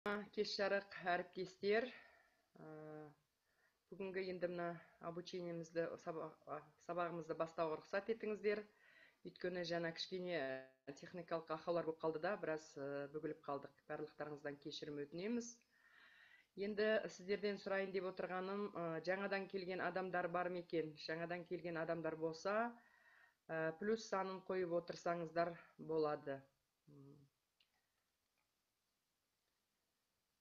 Кеш жарық, әріптестер. Бүгінгі енді мына обучениемізді, сабағымызды бастауға рұқсат етіңіздер. Өйткені жаңа кішкене техникалық ақаулар болып қалды да, біраз бүгіліп қалдық. Барлықтарыңыздан кешірім өтінеміз. Енді сіздерден сұрайын деп отырғаным, жаңадан келген адамдар бар ма екен? Жаңадан келген адамдар болса, плюс санын қойып отырсаңыздар болады.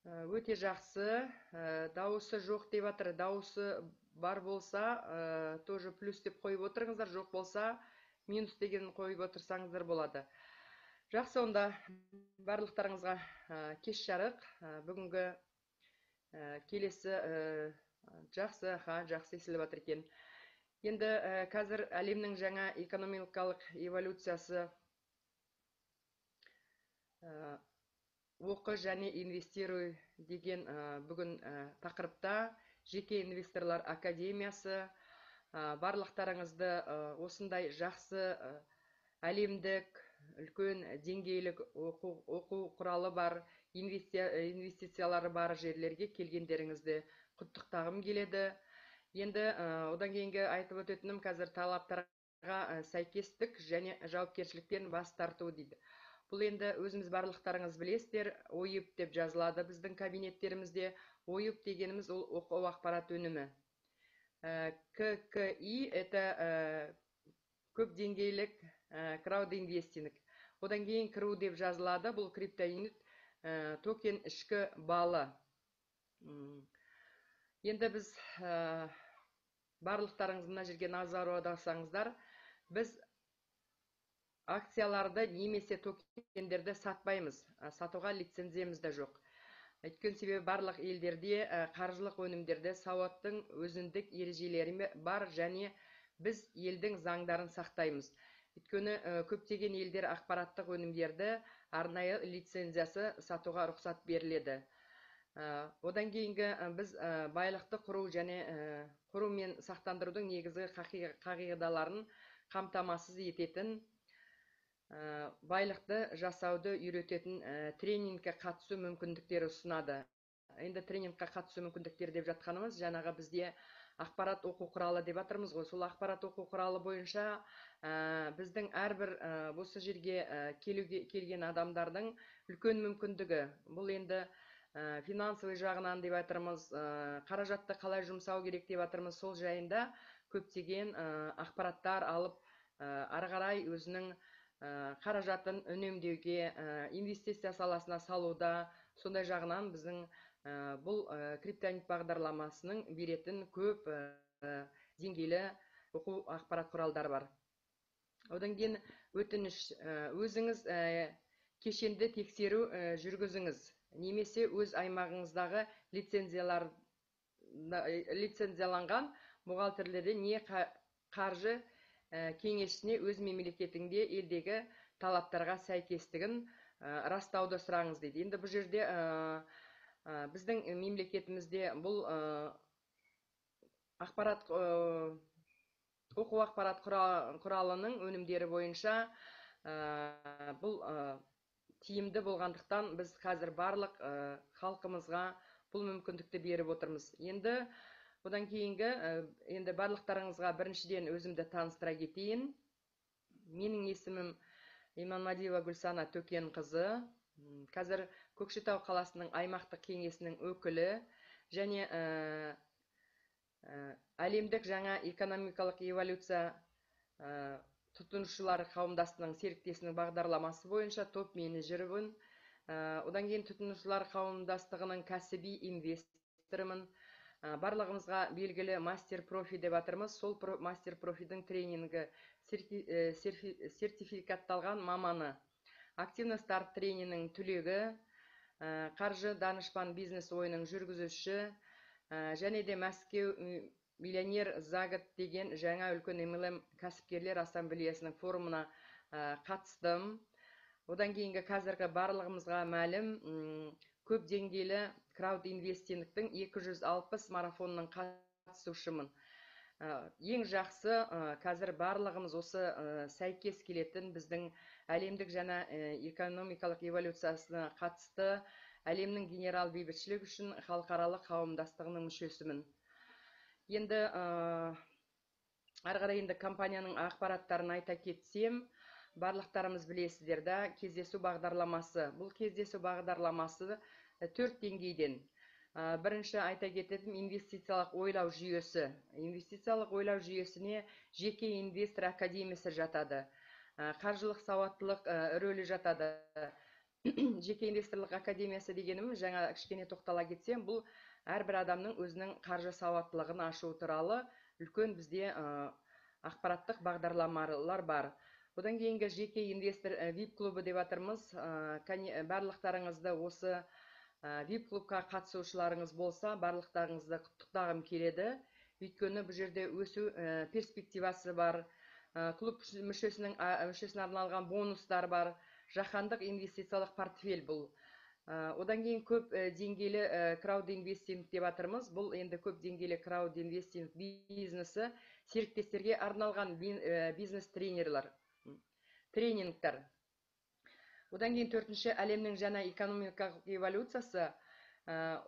Өте жақсы. Дауысы жоқ деп жатыр. Дауысы бар болса, тоже плюс деп қойып отырыңыздар, жоқ болса, минус деген қойып отырсаңыздар болады. Жақсы, онда барлықтарыңызға кеш жарық. Бүгінгі келесі жақсы, жақсы естіліп жатыр екен. Енді қазір әлемнің жаңа экономикалық эволюциясы, оқы және инвестируй деген бүгін тақырыпта жеке инвесторлар академиясы барлықтарыңызды осындай жақсы әлемдік үлкен деңгейлік оқу құралы бар, инвестициялары бар жерлерге келгендеріңізді құттықтағым келеді. Енді одан кейінгі айтып өтетінім, қазір талаптарға сәйкестік және жауапкершіліктен бас тарту дейді. Бұл енді өзіміз барлықтарыңыз білесіздер, ОЙЫП деп жазылады біздің кабинеттерімізде. ОЙЫП дегеніміз ол оқу ақпарат өнімі. ККИ это көп деңгейлік краудинвестинг. Одан кейін кіру деп жазылады, бұл криптоюнит токен ішкі балы. Енді біз барлықтарыңыз мына жерге назар аударсаңыздар, біз акцияларды немесе токендерді сатпаймыз. Сатуға лицензиямыз да жоқ. Өйткені себебі барлық елдерде қаржылық өнімдерді сауаттың өзіндік ережелері бар және біз елдің заңдарын сақтаймыз. Өйткені көптеген елдер ақпараттық өнімдерді арнайы лицензиясы сатуға рұқсат беріледі. Одан кейінгі біз байлықты құру және құру мен сақтандырудың негізгі қағидаларын қамтамасыз ететін, байлықты жасауды үйрететін тренингке қатысу мүмкіндіктері ұсынады. Енді тренингке қатысу мүмкіндіктері деп жатқанымыз, жаңағы бізде ақпарат оқу құралы деп жатырмыз ғой. Сол ақпарат оқу құралы бойынша біздің әрбір осы жерге келуге келген адамдардың үлкен мүмкіндігі. Бұл енді финансовый жағынан деп жатырмыз, қаражатты қалай жұмсау керек деп жатырмыз. Сол жайында көптеген ақпараттар алып, ары қарай өзінің қаражатын үнемдеуге, инвестиция саласына салуда, сондай жағынан біздің бұл криптоюнит бағдарламасының беретін көп деңгейлі оқу ақпарат құралдары бар. Одан кейін өтініш, өзіңіз кешенді тексеру жүргізіңіз немесе өз аймағыңыздағы лицензияланған бухгалтерлерден не қаржы кеңесшісіне өз мемлекетіңде елдегі талаптарға сәйкестігін растауды сұраңыз дейді. Енді бұл жерде біздің мемлекетімізде бұл ақпарат оқу ақпарат құралының өнімдері бойынша бұл тиімді болғандықтан біз қазір барлық халқымызға бұл мүмкіндікті беріп отырмыз. Енді одан кейінгі, енді барлықтарыңызға біріншіден өзімді таныстыра кетейін. Менің есімім Иманмадиева Гүлсана Төкенқызы. Қазір Көкшетау қаласының аймақтық кеңесінің өкілі және әлемдік жаңа экономикалық эволюция тұтынушылар қауымдастығының серіктесінің бағдарламасы бойынша топ менеджерімін. Одан кейін тұтынушылар қауымдастығының кәсіби инвесторымын. Барлығымызға белгілі мастер профи деп жатырмыз. Сол мастер профидің тренингі сертификатталған маманы. Активный старт тренингінің түлегі, қаржы данышпан бизнес ойының жүргізуші, және де Мәскеу миллионер за год деген жаңа үлкен MLM кәсіпкерлер ассамблеясының форумына қатыстым. Одан кейінгі қазіргі барлығымызға мәлім көп деңгейлі краудинвестингтің 260 марафонының қатысушымын. Ең жақсы қазір барлығымыз осы сәйкес келетін біздің әлемдік жаңа экономикалық эволюциясына қатысты Әлемнің генерал бейбітшілік үшін халықаралық қауымдастығының мүшесімін. Енді ары қарай енді компанияның ақпараттарын айта кетсем, барлықтарымыз білесіздер да, кездесу бағдарламасы. Бұл кездесу бағдарламасы 4 деңгейден. Бірінші айта кететінім инвестициялық ойлау жүйесі. Инвестициялық ойлау жүйесіне жеке инвестор академиясы жатады. Қаржылық сауаттылық рөлі жатады. Жеке инвесторлық академиясы дегенім, жаңа кішкене тоқтала кетсем, бұл әрбір адамның өзінің қаржы сауаттылығын ашу туралы үлкен бізде ақпараттық бағдарламалар бар. Одан кейінгі жеке инвестор VIP клубы деп жатырмыз. Барлықтарыңызды осы VIP клубқа қатысушыларыңыз болса, барлықтарыңызды құттықтағым келеді. Өйткені бұл жерде өсу перспективасы бар, клуб мүшесіне арналған бонустар бар, жаһандық инвестициялық портфель бұл. Одан кейін көп деңгейлі краудинвестинг деп жатырмыз. Бұл енді көп деңгейлі краудинвестинг бизнесі, серіктестерге арналған бизнес тренерлер, тренингтер. Одан кейін төртінші, әлемнің жаңа экономикалық эволюциясы,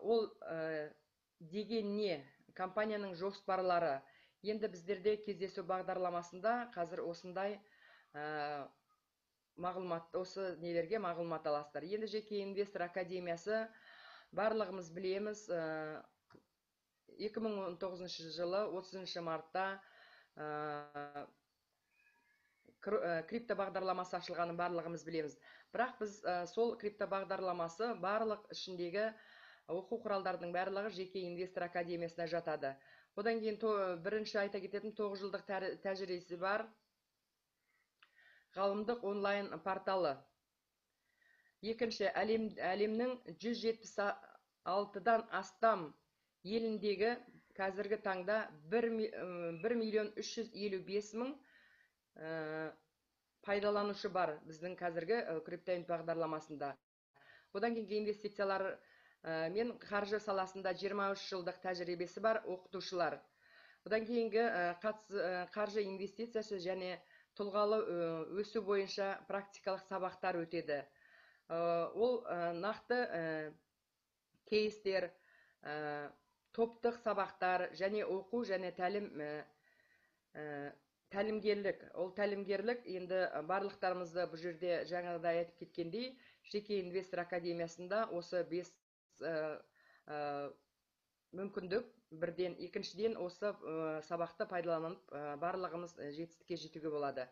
ол деген не? Компанияның жоспарлары. Енді біздерде кездесу бағдарламасында қазір осындай мағлұмат, осы нелерге мағлұмат аласыздар. Енді жеке инвестор академиясы, барлығымыз білеміз, 2019 жылы 30 мартта крипто бағдарламасы ашылғанын барлығымыз білеміз. Бірақ біз сол крипто бағдарламасы барлық ішіндегі оқу құралдардың барлығы жеке инвестор академиясына жатады. Одан кейін бірінші айта кететін 9 жылдық тәжірибесі бар ғалымдық онлайн порталы. Екінші, әлемнің 176-дан астам еліндегі қазіргі таңда 1 миллион 355 мың пайдаланушы бар біздің қазіргі криптоинт бағдарламасында. Одан кейінгі инвестициялар мен қаржы саласында 23 жылдық тәжірибесі бар оқытушылар. Одан кейінгі қаржы инвестициясы және тұлғалы өсу бойынша практикалық сабақтар өтеді. Ол нақты кейстер, топтық сабақтар және оқу және тәлімгерлік. Ол тәлімгерлік енді барлықтарымызды бұл жерде жаңағыдай айтып кеткендей, жеке инвестор академиясында осы 5 мүмкіндік бірден, екіншіден осы сабақты пайдаланып барлығымыз жетістікке жетуге болады.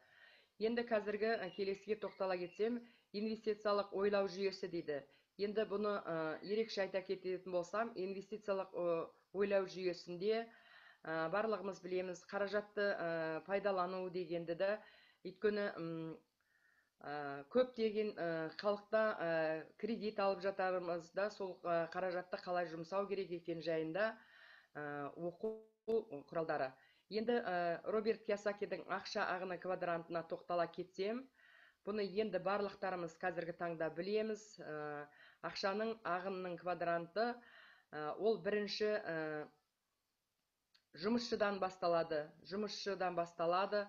Енді қазіргі келесіге тоқтала кетсем, инвестициялық ойлау жүйесі дейді. Енді бұны ерекше айта кететін болсам, инвестициялық ойлау жүйесінде барлығымыз білеміз, қаражатты пайдалану дегенді де, өйткені көптеген халықта кредит алып жатармыз да, сол қаражатты қалай жұмсау керек екен жайында оқу құралдары. Енді Роберт Кийосакидің ақша ағыны квадрантына тоқтала кетсем, бұны енді барлықтарымыз қазіргі таңда білеміз. Ақшаның ағынының квадранты, ол бірінші жұмысшыдан басталады, жұмысшыдан басталады.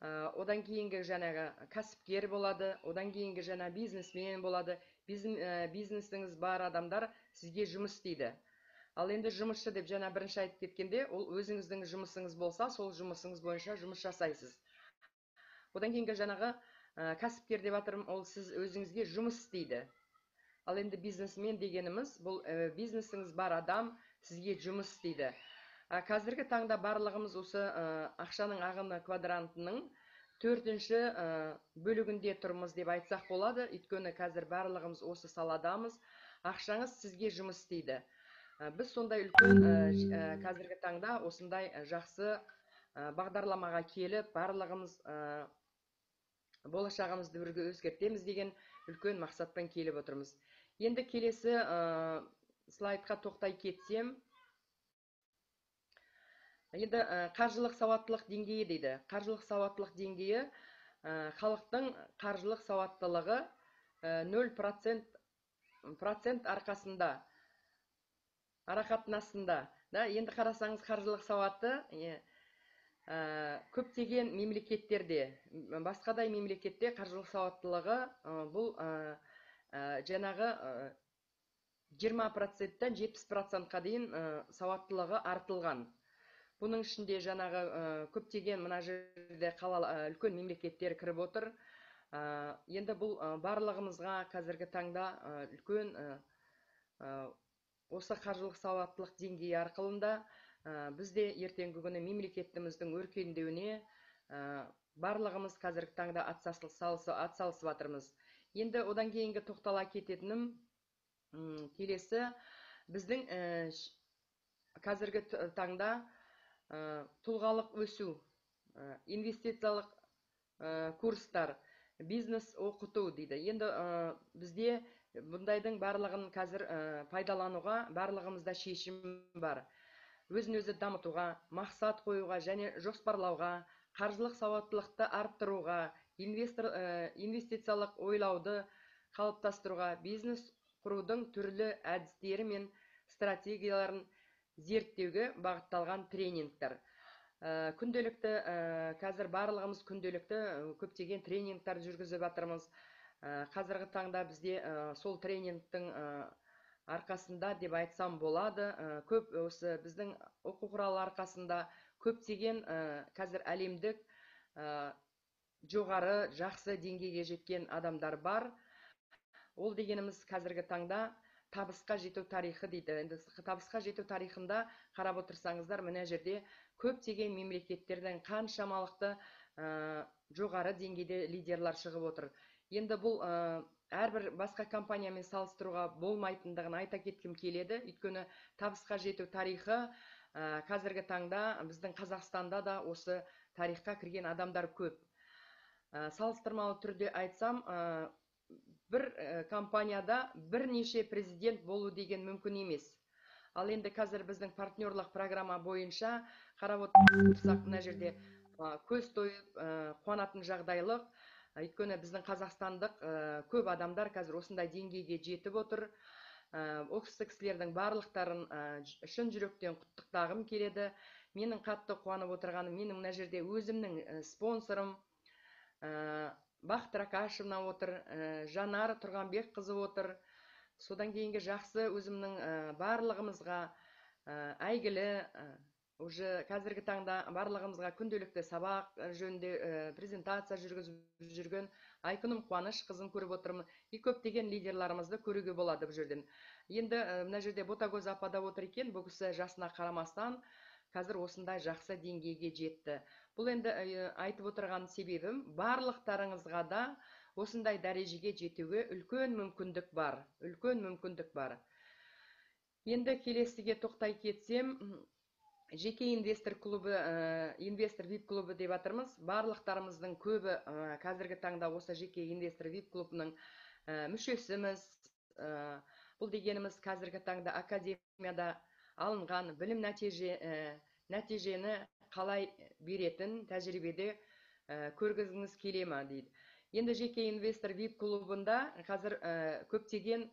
Одан кейінгі жаңағы кәсіпкер болады, одан кейінгі жаңа бизнесмен болады. Бизнесіңіз бар адамдар сізге жұмыс істейді. Ал енді жұмысшы деп жаңа бірінші айтып кеткенде, ол өзіңіздің жұмысыңыз болса, сол жұмысыңыз бойынша жұмыс жасайсыз. Одан кейінгі жаңағы кәсіпкер деп жатырмын, ол сіз өзіңізге жұмыс істейді. Ал енді бизнесмен дегеніміз, бұл бизнесіңіз бар адам сізге жұмыс істейді. Қазіргі таңда барлығымыз осы ақшаның ағыны квадрантының төртінші бөлігінде тұрмыз деп айтсақ болады. Өйткені қазір барлығымыз осы саладамыз. Ақшаңыз сізге жұмыс істейді. Біз сондай үлкен қазіргі таңда осындай жақсы бағдарламаға келіп, барлығымыз болашағымызды бірге өзгертеміз деген үлкен мақсатпен келіп отырмыз. Енді келесі слайдқа тоқтай кетсем, енді қаржылық сауаттылық деңгейі дейді. Қаржылық сауаттылық деңгейі, халықтың қаржылық сауаттылығы 0% арқасында, арақатынасында. Да, енді қарасаңыз, қаржылық сауатты көптеген мемлекеттерде, басқадай мемлекетте қаржылық сауаттылығы бұл жаңағы 20%-тен 70%-қа дейін сауаттылығы артылған. Бұның ішінде жаңағы көптеген мына жерде қала, үлкен мемлекеттер кіріп отыр. Енді бұл барлығымызға қазіргі таңда үлкен осы қаржылық сауаттылық деңгейі арқылында біз де ертеңгі күні мемлекетіміздің өркендеуіне барлығымыз қазіргі таңда атсалысып жатырмыз. Енді одан кейінгі тоқтала кететінім, келесі біздің қазіргі таңда тұлғалық өсу, инвестициялық курстар, бизнес оқыту дейді. Енді бізде бұндайдың барлығын қазір пайдалануға барлығымызда шешім бар. Өзін өзі дамытуға, мақсат қоюға және жоспарлауға, қаржылық сауаттылықты арттыруға, инвестициялық ойлауды қалыптастыруға, бизнес құрудың түрлі әдістері мен стратегияларын зерттеуге бағытталған тренингтер. Күнделікті қазір барлығымыз күнделікті көптеген тренингтер жүргізіп жатырмыз. Қазіргі таңда бізде сол тренингтің арқасында деп айтсам болады, көп осы біздің оқу құралы арқасында көптеген қазір әлемдік жоғары жақсы деңгейге жеткен адамдар бар. Ол дегеніміз қазіргі таңда табысқа жету тарихы дейді. Енді табысқа жету тарихында қарап отырсаңыздар, мына жерде көптеген мемлекеттерден қаншамалықты жоғары деңгейде лидерлар шығып отыр. Енді бұл әрбір басқа компаниямен салыстыруға болмайтындығын айта кеткім келеді. Өйткені табысқа жету тарихы қазіргі таңда біздің Қазақстанда да осы тарихқа кірген адамдар көп. Салыстырмалы түрде айтсам, бір компанияда бірнеше президент болу деген мүмкін емес. Ал енді қазір біздің партнерлық программа бойынша қарап отырсақ, мына жерде көз тойып қуанатын жағдайлық. Өйткені біздің қазақстандық көп адамдар қазір осындай деңгейге жетіп отыр. Осы кісілердің барлықтарын шын жүректен құттықтағым келеді. Менің қатты қуанып отырғаным, менің мына жерде өзімнің спонсорым Бақыт Ракашевна отыр, Жанар Тұрғанбек қызы отыр. Содан кейінгі жақсы өзімнің барлығымызға әйгілі, уже қазіргі таңда барлығымызға күнделікті сабақ жөнінде презентация жүргізіп жүрген Айкүнім Қуаныш қызын көріп отырмын. И көптеген лидерларымызды көруге болады бұл жерден. Енді мына жерде Ботагөз апа да отыр екен, бұл кісі жасына қарамастан қазір осындай жақсы деңгейге жетті. Бұл енді айтып отырған себебім, барлықтарыңызға да осындай дәрежеге жетуге үлкен мүмкіндік бар, үлкен мүмкіндік бар. Енді келесіге тоқтай кетсем, жеке инвестор клубы, инвестор VIP клубы деп жатырмыз. Барлықтарымыздың көбі қазіргі таңда осы жеке инвестор VIP клубының мүшесіміз. Бұл дегеніміз қазіргі таңда академияда алынған білім нәтижені қалай беретін тәжірибеде көргізгіңіз келе ме дейді. Енді жеке инвестор VIP клубында қазір көптеген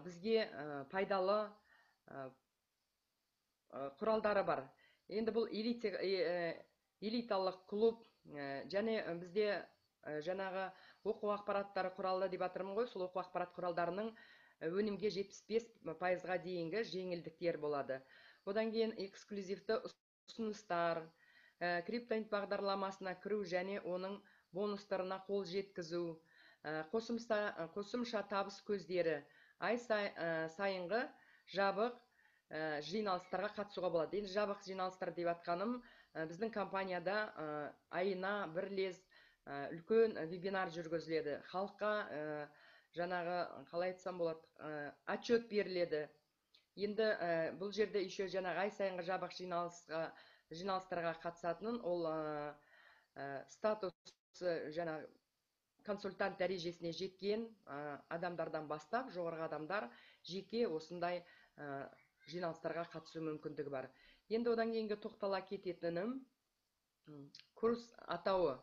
бізге пайдалы құралдары бар. Енді бұл элиталық клуб және бізде жаңағы оқу ақпараттары құралы деп жатырмын ғой, сол оқу ақпарат құралдарының өнімге 75%-ға дейінгі жеңілдіктер болады. Одан кейін эксклюзивті ұсыныстар, криптоинт бағдарламасына кіру және оның бонустарына қол жеткізу, қосымша табыс көздері, ай сайынғы жабық жиналыстарға қатысуға болады. Енді жабық жиналыстар деп атқаным, біздің компанияда айына бір лез үлкен вебинар жүргізіледі. Халыққа жаңағы, қалай айтсам болады, отчет беріледі. Енді бұл жерде еще жаңағы ай сайынғы жабық жиналыстарға қатысатынын, ол статусы жаңағы консультант дәрежесіне жеткен адамдардан бастап жоғарғы адамдар жеке осындай жиналыстарға қатысу мүмкіндігі бар. Енді одан кейінгі тоқтала кететінім курс атауы.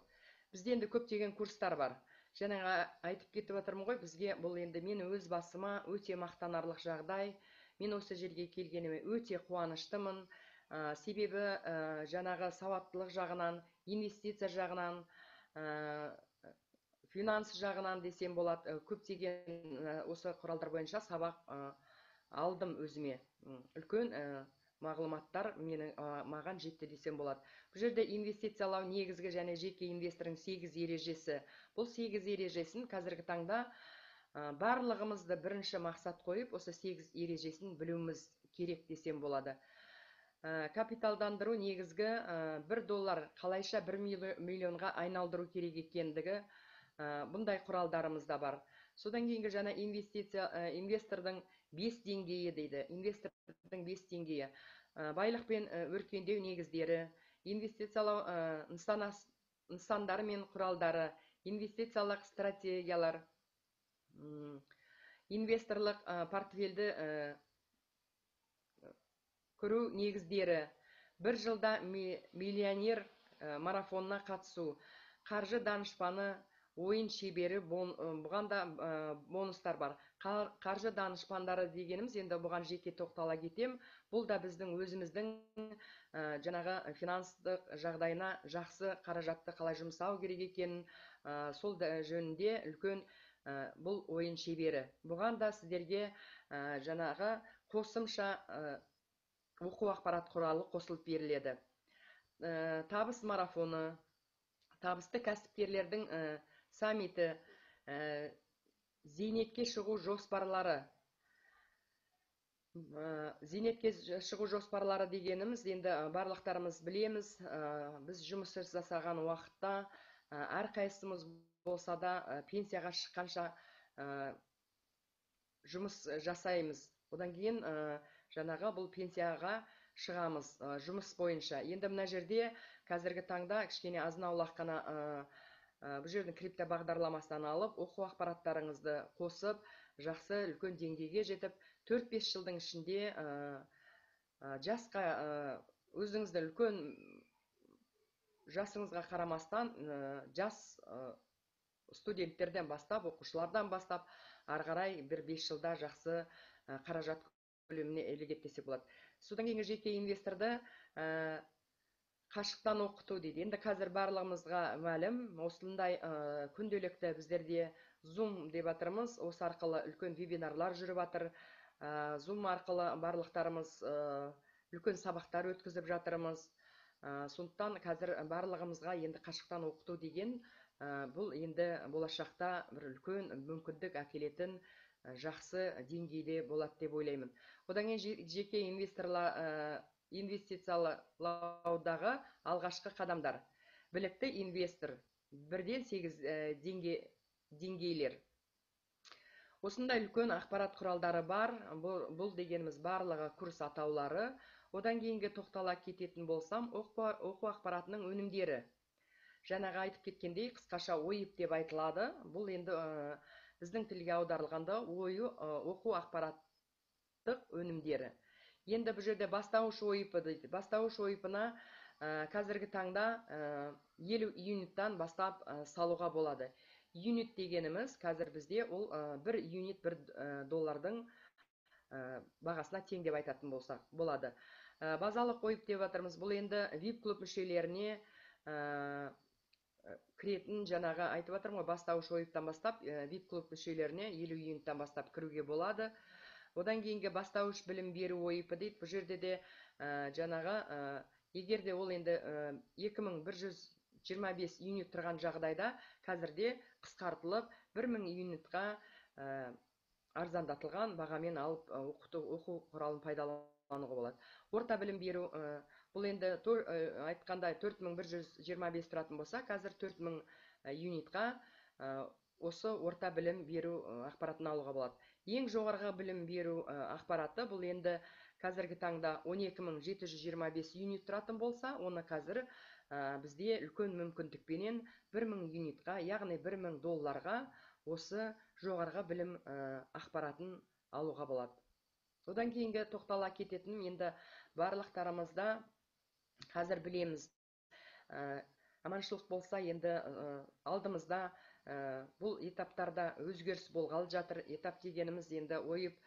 Бізде енді көптеген курстар бар. Жаңағы айтып кетіп жатырмын ғой, бізге бұл енді мен өз басыма өте мақтанарлық жағдай. Мен осы жерге келгеніме өте қуаныштымын. Себебі жаңағы сауаттылық жағынан, инвестиция жағынан, финанс жағынан десем болады, көптеген осы құралдар бойынша сабақ алдым өзіме. Үлкен мағлұматтар менің маған жетті десем болады. Бұл жерде инвестициялау негізгі және жеке инвестордың 8 ережесі. Бұл 8 ережесін қазіргі таңда барлығымызды бірінші мақсат қойып, осы 8 ережесін білуіміз керек десем болады. Капиталдандыру негізгі 1 доллар қалайша 1 миллионға айналдыру керек екендігі, бұндай құралдарымыз да бар. Содан кейінгі жаңа инвестиция, инвестордың 5 деңгейі дейді. Инвестордың 5 деңгейі. Байлық пен өркендеу негіздері, инвестициялау нысандары мен құралдары, инвестициялық стратегиялар, инвесторлық портфельді көру негіздері, бір жылда миллионер марафонына қатысу, қаржы данышпаны, ойын шебері, бұған да бонустар бар. Қаржы данышпандары дегеніміз, енді бұған жеке тоқтала кетем, бұл да біздің өзіміздің жаңағы финанстық жағдайына жақсы қаражатты қалай жұмсау керек екенін, сол жөнінде үлкен бұл ойын шебері. Бұған да сіздерге жаңағы қосымша оқу ақпарат құралы қосылып беріледі. Табыс марафоны, табысты кәсіпкерлердің саммиті, зейнетке шығу жоспарлары. Зейнетке шығу жоспарлары дегеніміз, енді барлықтарымыз білеміз, біз жұмыс жасаған уақытта әрқайсымыз болса да пенсияға шыққанша жұмыс жасаймыз. Одан кейін жаңағы бұл пенсияға шығамыз жұмыс бойынша. Енді мына жерде қазіргі таңда кішкене азын-аулақ қана бұл жердің крипто бағдарламасынан алып, оқу ақпараттарыңызды қосып, жақсы үлкен деңгейге жетіп, 4-5 жылдың ішінде жасқа өзіңізді үлкен жасыңызға қарамастан, жас студенттерден бастап, оқушылардан бастап, ары қарай бір 5 жылда жақсы қаражат көлеміне ілігеді десек болады. Содан кейін жеке инвесторды қашықтан оқыту дейді. Енді қазір барлығымызға мәлім, осындай күнделікті біздерде Zoom деп жатырмыз. Осы арқылы үлкен вебинарлар жүріп жатыр. Zoom арқылы барлықтарымыз үлкен сабақтар өткізіп жатырмыз. Сондықтан қазір барлығымызға енді қашықтан оқыту деген бұл енді болашақта бір үлкен мүмкіндік әкелетін жақсы деңгейде болады деп ойлаймын. Одан кейін жеке инвесторлар инвестициялаудағы алғашқы қадамдар. Білікті инвестор, 1-ден 8 деңгейлер. Осындай үлкен ақпарат құралдары бар. Бұл дегеніміз барлығы курс атаулары. Одан кейінгі тоқтала кететін болсам, оқу ақпаратының өнімдері. Жаңағы айтып кеткендей, қысқаша ОИП деп айтылады. Бұл енді біздің тілге аударылғанда оқу ақпараттық өнімдері. Енді бұл жерде бастауыш ОИП дейді. Бастауыш ОИП-ына қазіргі таңда 50 юниттан бастап салуға болады. Юнит дегеніміз қазір бізде ол бір юнит 1 доллардың бағасына тең деп айтатын болсақ болады. Базалық ОИП деп жатырмыз. Бұл енді VIP клуб мүшелеріне кіретін, жаңағы айтып жатырмын ғой, бастауыш ОИП-тан бастап VIP клуб мүшелеріне 50 юниттан бастап кіруге болады. Одан кейінгі бастауыш білім беру ОИП дейді. Бұл жерде де жаңағы егер де ол енді 2125 юнит тұрған жағдайда қазірде қысқартылып 1000 юнитқа арзандатылған бағамен алып оқу құралын пайдалануға болады. Орта білім беру бұл енді айтқандай 4125 тұратын болса, қазір 4000 юнитқа осы орта білім беру ақпаратын алуға болады. Ең жоғарғы білім беру ақпараты бұл енді қазіргі таңда 12725 юнит тұратын болса, оны қазір бізде үлкен мүмкіндікпенен 1000 юнитқа, яғни 1000 долларға осы жоғарғы білім ақпаратын алуға болады. Одан кейінгі тоқтала кететінім, енді барлықтарымызда қазір білеміз, аманшылық болса, енді алдымызда бұл этаптарда өзгеріс болғалы жатыр. Этап дегеніміз енді ОИП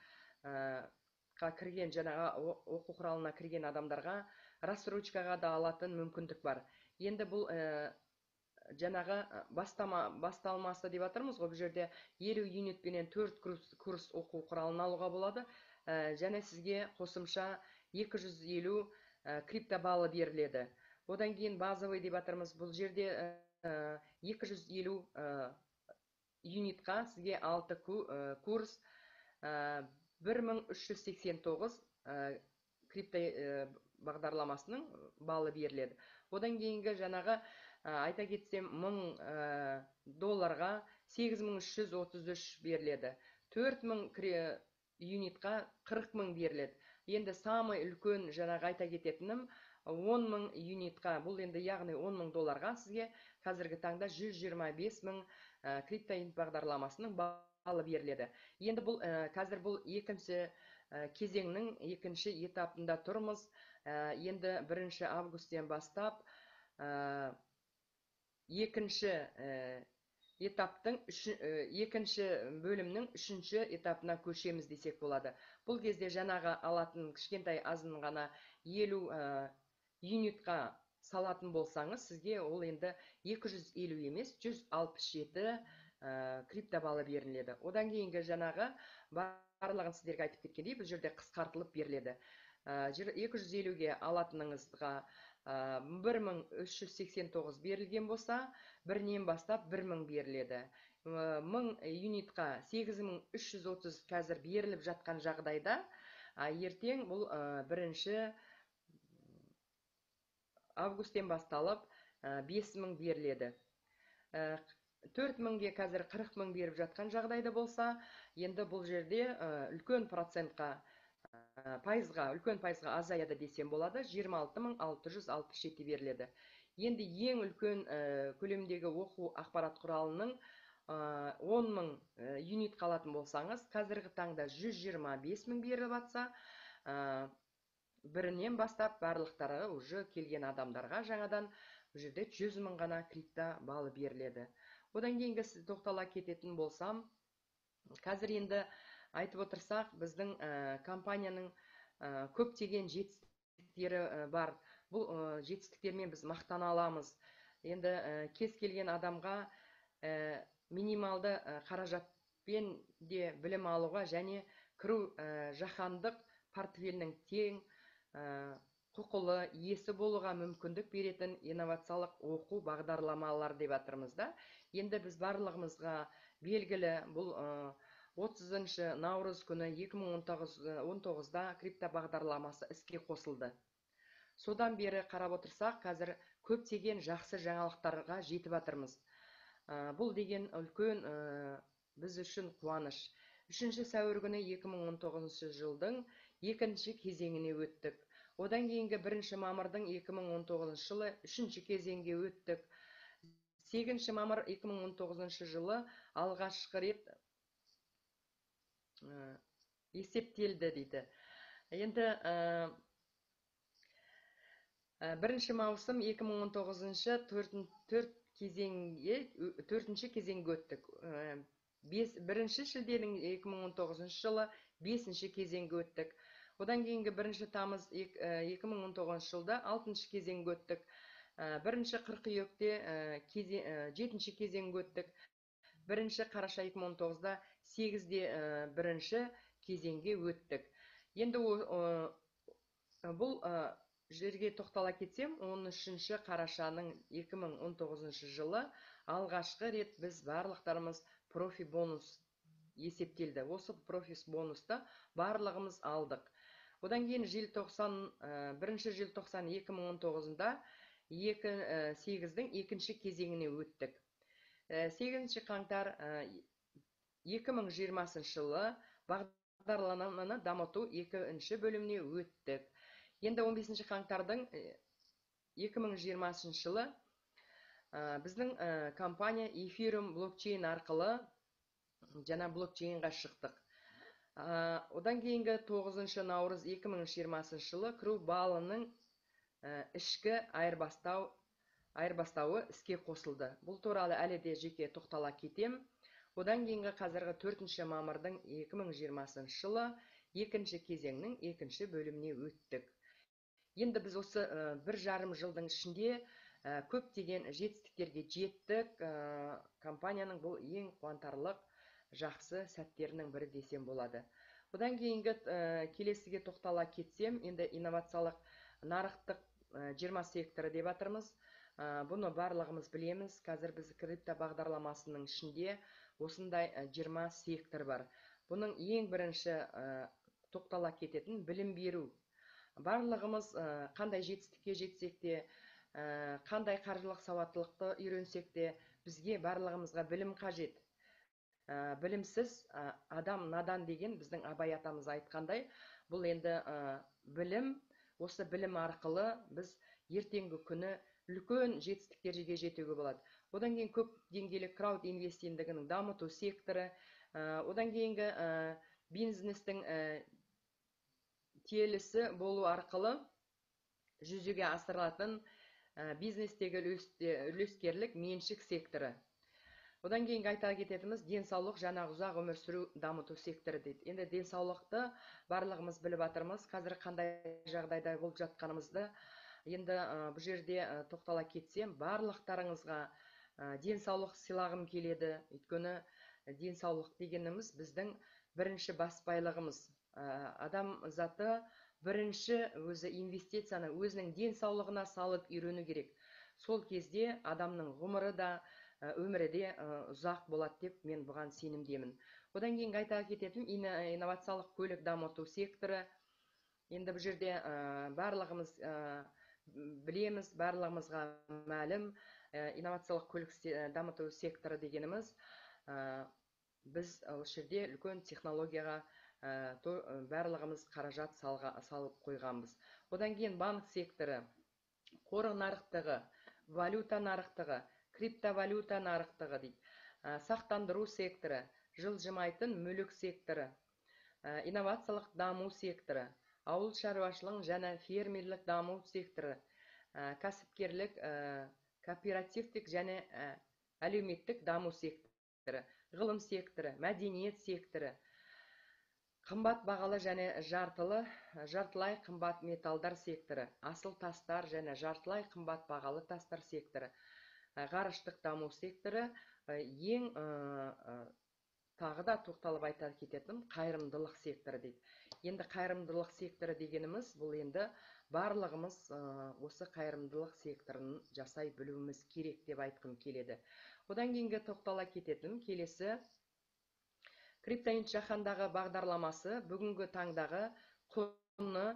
кірген, жаңағы оқу құралына кірген адамдарға рассрочкаға да алатын мүмкіндік бар. Енді бұл жаңағы басталмасы деп жатырмыз ғой, бұл жерде 50 юнитпенен 4 курс оқу құралын алуға болады. Және сізге қосымша 250 криптобаллы беріледі. Одан кейін базовый деп жатырмыз. Бұл жерде 250 юнитқа сізге 6 курс 1389 крипто бағдарламасының баллы беріледі. Одан кейінгі жаңағы айта кетсем, 1000 долларға 8333 беріледі. 4000 юнитқа 40000 беріледі. Енді самый үлкен жаңағы айта кететінім 10000 юнитқа, бұл енді яғни 10000 долларға сізге қазіргі таңда 125000 криптоюнит бағдарламасының баллы беріледі. Енді бұл қазір бұл екінші кезеңнің екінші этапында тұрмыз. Енді 1 августтен бастап екінші этаптың екінші бөлімнің үшінші этапына көшеміз десек болады. Бұл кезде жаңағы алатын кішкентай азын ғана 50 юнитқа салатын болсаңыз, сізге ол енді 250 емес, 167 криптобалы беріледі. Одан кейінгі жаңағы барлығын сіздерге айтып кеткендей, бұл жерде қысқартылып беріледі. 250-ге алатыныңызға 1389 берілген болса, бірінен бастап 1000 беріледі. 1000 юнитқа 8330 қазір беріліп жатқан жағдайда, ертең бұл 1 августтен басталып 5000 беріледі. 4000-ге қазір 40000 беріп жатқан жағдайда болса, енді бұл жерде үлкен процентқа, пайызға, үлкен пайызға азаяды десем болады, 26667 беріледі. Енді ең үлкен көлемдегі оқу ақпарат құралының 10000 юнит қалатын болсаңыз, қазіргі таңда 125000 беріліп атса, бірінен бастап барлықтары уже келген адамдарға жаңадан бұл жерде 100000 ғана крипто балы беріледі. Одан кейінгі тоқтала кететін болсам, қазір енді айтып отырсақ, біздің компанияның көптеген жетістіктері бар. Бұл жетістіктермен біз мақтана аламыз. Енді кез келген адамға минималды қаражатпен де білім алуға және кіру жаһандық портфелінің тең құқылы иесі болуға мүмкіндік беретін инновациялық оқу бағдарламалар деп жатырмыз да. Енді біз барлығымызға белгілі, бұл 30 наурыз күні 2019-да крипто бағдарламасы іске қосылды. Содан бері қарап отырсақ, қазір көптеген жақсы жаңалықтарға жетіп жатырмыз. Бұл деген үлкен біз үшін қуаныш. 3 сәуір күні 2019 жылдың екінші кезеңіне өттік. Одан кейінгі 1 мамырдың 2019 жылы 3 кезеңге өттік. 8 мамыр 2019 жылы алғашқы рет есептелді дейді. Енді 1 маусым 2019 төртінші кезеңге өттік. 1 шілденің 2019 жылы 5 кезеңге өттік. Одан кейінгі 1 тамыз 2019 жылда 6 кезеңге өттік. 1 қыркүйекте 7 кезеңге өттік. 1 қараша 2019-да 8-де 1 кезеңге өттік. Енді бұл жерге тоқтала кетсем, 13 қарашаның 2019 жылы алғашқы рет біз барлықтарымыз профи бонус есептелді. Осы профи бонусты барлығымыз алдық. Одан кейін желтоқсан, 1 желтоқсан 2019-да 8-дің екінші кезеңіне өттік. 8 қаңтар 2020 жылы бағдарламаны дамыту екінші бөліміне өттік. Енді 15 қаңтардың 2020 жылы біздің компания эфириум блокчейн арқылы жаңа блокчейнға шықтық. Одан кейінгі 9 наурыз 2020 жылы кіру балының ішкі айырбастауы іске қосылды. Бұл туралы әлі де жеке тоқтала кетем. Одан кейінгі қазіргі 4 мамырдың 2020 жылы екінші кезеңнің екінші бөліміне өттік. Енді біз осы 1,5 жылдың ішінде көптеген жетістіктерге жеттік. Компанияның бұл ең қуантарлық жақсы сәттерінің бірі десем болады. Одан кейінгі келесіге тоқтала кетсем, енді инновациялық нарықтық 20 секторы деп жатырмыз. Бұны барлығымыз білеміз. Қазір біз крипто бағдарламасының ішінде осындай 20 сектор бар. Бұның ең бірінші тоқтала кететін білім беру. Барлығымыз қандай жетістікке жетсек те, қандай қаржылық сауаттылықты үйренсек те, бізге барлығымызға білім қажет. Білімсіз адам надан деген біздің Абай атамыз айтқандай, бұл енді білім, осы білім арқылы біз ертеңгі күні үлкен жетістіктерге жетуге болады. Одан кейін көп деңгейлі крауд инвестингінің дамыту секторы, одан кейінгі бизнестің телісі болу арқылы жүзеге асырылатын бизнестегі үлескерлік меншік секторы. Одан кейінгі айта кететініміз денсаулық және ұзақ өмір сүру дамыту секторы дейді. Енді денсаулықты барлығымыз біліп жатырмыз, қазір қандай жағдайда болып жатқанымызды. Енді бұл жерде тоқтала кетсем, барлықтарыңызға денсаулық сыйлағым келеді. Өйткені денсаулық дегеніміз біздің бірінші бас байлығымыз. Адам заты бірінші өзі инвестицияны өзінің денсаулығына салып үйрену керек. Сол кезде адамның ғұмыры да, өмірі де ұзақ болады деп мен бұған сенімдемін. Одан кейінгі айта кететін инновациялық көлік дамыту секторы. Енді бұл жерде барлығымыз білеміз, барлығымызға мәлім, инновациялық көлік дамыту секторы дегеніміз, біз осы жерде үлкен технологияға барлығымыз қаражат салып қойғанбыз. Одан кейін банк секторы, қор нарықтығы, валюта нарықтығы, криптовалюта нарықтығы дейді, сақтандыру секторы, жылжымайтын мүлік секторы, инновациялық даму секторы, ауыл шаруашылығын және фермерлік даму секторы, кәсіпкерлік, кооперативтік және әлеуметтік даму секторы, ғылым секторы, мәдениет секторы, қымбат бағалы және жартылай қымбат металдар секторы, асыл тастар және жартылай қымбат бағалы тастар секторы, ғарыштық даму секторы, ең тағы да тоқталып айта кететін қайырымдылық секторы дейді. Енді қайырымдылық секторы дегеніміз, бұл енді барлығымыз осы қайырымдылық секторын жасай білуіміз керек деп айтқым келеді. Одан кейінгі тоқтала кететін келесі Криптоинт жаһандағы бағдарламасы бүгінгі таңдағы құны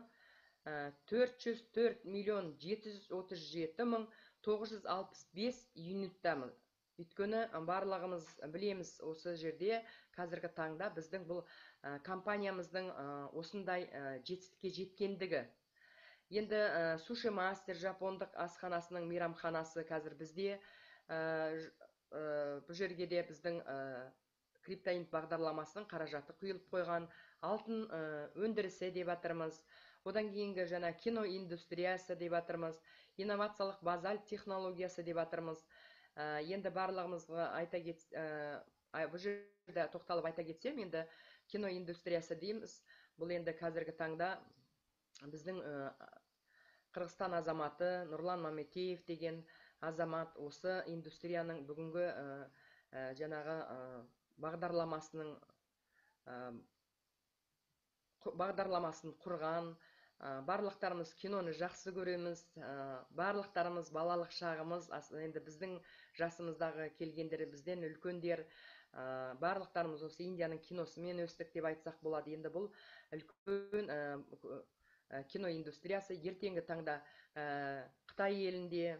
404 миллион 737 мың 965 юниттамын. Өйткені барлығымыз білеміз, осы жерде қазіргі таңда біздің бұл компаниямыздың осындай жетістікке жеткендігі. Енді Суши Мастер жапондық асханасының мейрамханасы қазір бізде, бұл жерге де біздің Криптоинт бағдарламасының қаражаты құйылып қойған, алтын өндірісі деп жатырмыз. Одан кейінгі жаңа кино индустриясы деп жатырмыз, инновациялық базальт технологиясы деп жатырмыз. Енді барлығымызға айта бұл жерде тоқталып айта кетсем, енді кино индустриясы дейміз. Бұл енді қазіргі таңда біздің Қырғызстан азаматы Нұрлан Маметеев деген азамат осы индустрияның бүгінгі жаңағы бағдарламасын құрған. Барлықтарымыз киноны жақсы көреміз, барлықтарымыз балалық шағымыз, енді біздің жасымыздағы келгендер, бізден үлкендер, барлықтарымыз осы Индияның киносымен өстік деп айтсақ болады. Енді бұл үлкен кино индустриясы ертеңгі таңда Қытай елінде,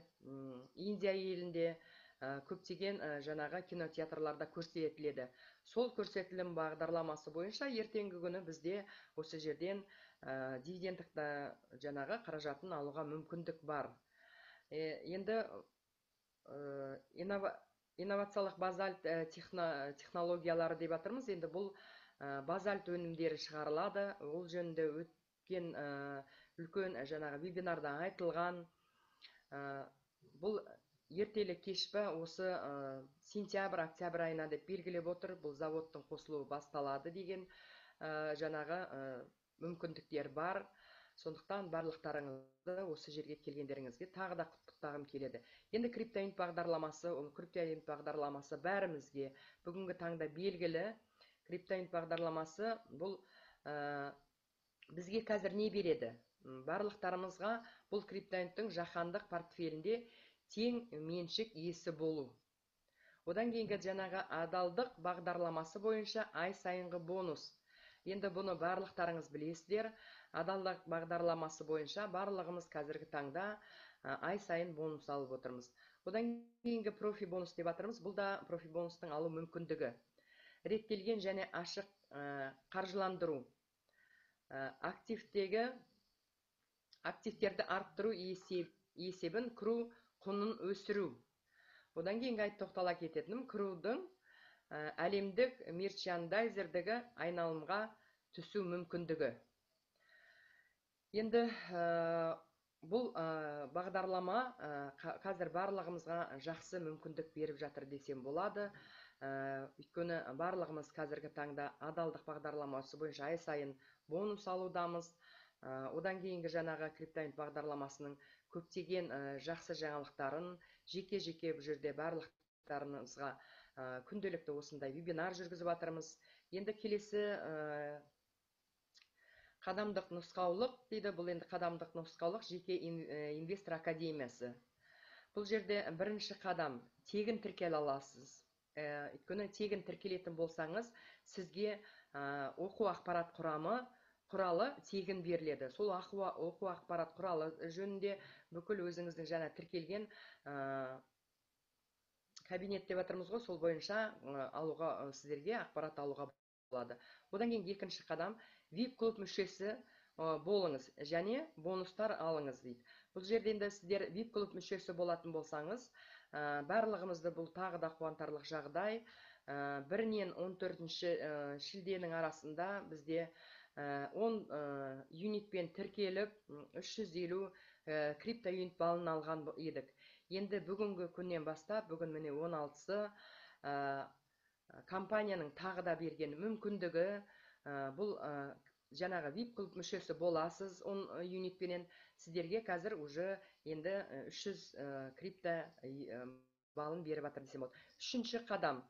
Индия елінде көптеген жаңағы кинотеатрларда көрсетіледі. Сол көрсетілім бағдарламасы бойынша ертеңгі күні бізде осы жерден дивидендік жаңағы қаражатын алуға мүмкіндік бар. Енді инновациялық базальт технологиялары деп жатырмыз. Енді бұл базальт өнімдері шығарылады. Ол жөнінде өткен үлкен жаңағы вебинарда айтылған. Бұл ертелі кеш пе осы сентябрь, октябрь айына деп белгілеп отыр. Бұл заводтың қосылуы басталады деген жаңағы мүмкіндіктер бар. Сондықтан барлықтарыңызды осы жерге келгендеріңізге тағы да құттықтағым келеді. Енді Криптоинт бағдарламасы, ол Криптоинт бағдарламасы бәрімізге бүгінгі таңда белгілі. Криптоинт бағдарламасы бұл Бізге қазір не береді? Барлықтарымызға бұл Криптоюниттің жаһандық портфелінде тең меншік иесі болу. Одан кейінгі жаңағы адалдық бағдарламасы бойынша ай сайынғы бонус. Енді бұны барлықтарыңыз білесіздер. Адалдық бағдарламасы бойынша барлығымыз қазіргі таңда ай сайын бонус алып отырмыз. Одан кейінгі профи бонус деп жатырмыз. Бұл да профи бонустың алу мүмкіндігі. Реттелген және ашық қаржыландыру. Активтерді арттыру есебін кіру құнын өсіру. Одан кейінгі айтып тоқтала кететінім, кірудің әлемдік мерчандайзердегі айналымға түсу мүмкіндігі. Енді бұл бағдарлама қазір барлығымызға жақсы мүмкіндік беріп жатыр десем болады. Өйткені барлығымыз қазіргі таңда адалдық бағдарламасы бойынша ай сайын бонус алудамыз. Одан кейінгі жаңағы Криптоюнит бағдарламасының көптеген жақсы жаңалықтарын жеке-жеке бұл жерде барлықтарыңызға күнделікті осындай вебинар жүргізіп жатырмыз. Енді келесі қадамдық нұсқаулық дейді. Бұл енді қадамдық нұсқаулық жеке инвестор академиясы. Бұл жерде бірінші қадам тегін тіркеле аласыз. Өйткені тегін тіркелетін болсаңыз, сізге оқу ақпарат құралы тегін беріледі. Сол оқу ақпарат құралы жөнінде бүкіл өзіңіздің жаңа тіркелген кабинет деп жатырмыз ғой, сол бойынша алуға, сіздерге ақпарат алуға болады. Одан кейін екінші қадам VIP клуб мүшесі болыңыз және бонустар алыңыз дейді. Бұл жерде енді сіздер VIP клуб мүшесі болатын болсаңыз, барлығымызды бұл тағы да қуантарлық жағдай. 1-нен 14 шілденің арасында бізде 10 юнитпен тіркеліп 350 крипто юнит балын алған едік. Енді бүгінгі күннен бастап, бүгін міне 16-сы, компанияның тағы да берген мүмкіндігі, бұл жаңағы VIP клуб мүшесі боласыз 10 юнитпенен, сіздерге қазір уже енді 300 крипто балын беріп жатыр десем болады. Үшінші қадам,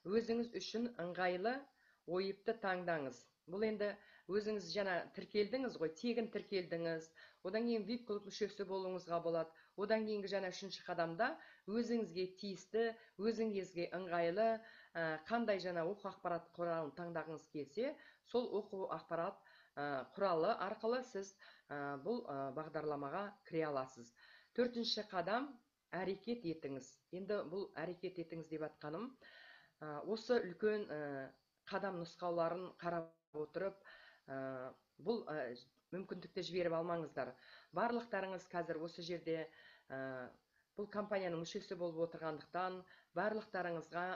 өзіңіз үшін ыңғайлы ойыпты таңдаңыз. Бұл енді өзіңіз жаңа тіркелдіңіз ғой, тегін тіркелдіңіз, одан кейін VIP клуб мүшесі болуыңызға болады. Одан кейінгі жаңа үшінші қадамда өзіңізге тиісті, өзіңізге ыңғайлы қандай жаңа оқу ақпарат құралын таңдағыңыз келсе, сол оқу ақпарат құралы арқылы сіз бұл бағдарламаға кіре аласыз. Төртінші қадам, әрекет етіңіз. Енді бұл әрекет етіңіз деп атқаным, осы үлкен қадам нұсқауларын қарап отырып, бұл мүмкіндікті жіберіп алмаңыздар. Барлықтарыңыз қазір осы жерде бұл компанияның мүшесі болып отырғандықтан, барлықтарыңызға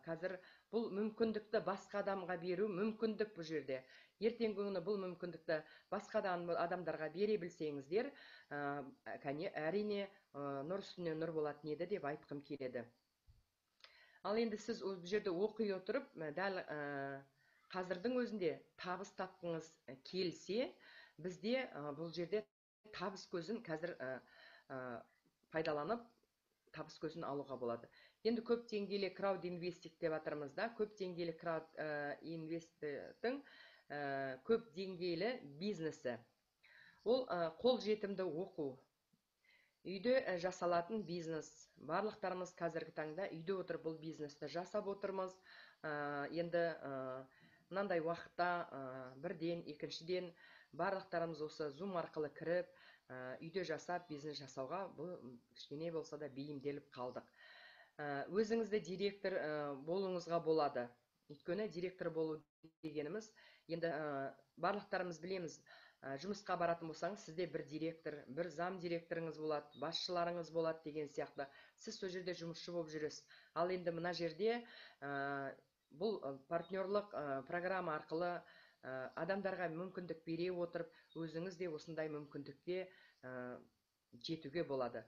қазір бұл мүмкіндікті басқа адамға беру мүмкіндік бұл жерде. Ертеңгі күні бұл мүмкіндікті басқа адамдарға бере білсеңіздер, әрине нұр үстіне нұр болатын еді деп айтқым келеді. Ал енді сіз бұл жерде оқи отырып, дәл қазірдің өзінде табыс тапқыңыз келсе, бізде бұл жерде табыс көзін қазір пайдаланып, табыс көзін алуға болады. Енді көп деңгейлі крауд инвестинг деп жатырмыз да, көп деңгейлі крауд инвесттің көп деңгейлі бизнесі. Ол қол жетімді оқу. Үйде жасалатын бизнес. Барлықтарымыз қазіргі таңда үйде отырып бұл бизнесті жасап отырмыз. Енді мынандай уақытта бірден, екіншіден барлықтарымыз осы Zoom арқылы кіріп, үйде жасап, бизнес жасауға бұл кішкене болса да бейімделіп қалдық. Өзіңізді директор болуыңызға болады. Өйткені директор болу дегеніміз, енді барлықтарымыз білеміз, жұмысқа баратын болсаңыз, сізде бір директор, бір зам директорыңыз болады, басшыларыңыз болады деген сияқты. Сіз сол жерде жұмысшы болып жүресіз. Ал енді мына жерде бұл партнерлық программа арқылы адамдарға мүмкіндік бере отырып, өзіңіз де осындай мүмкіндікке жетуге болады.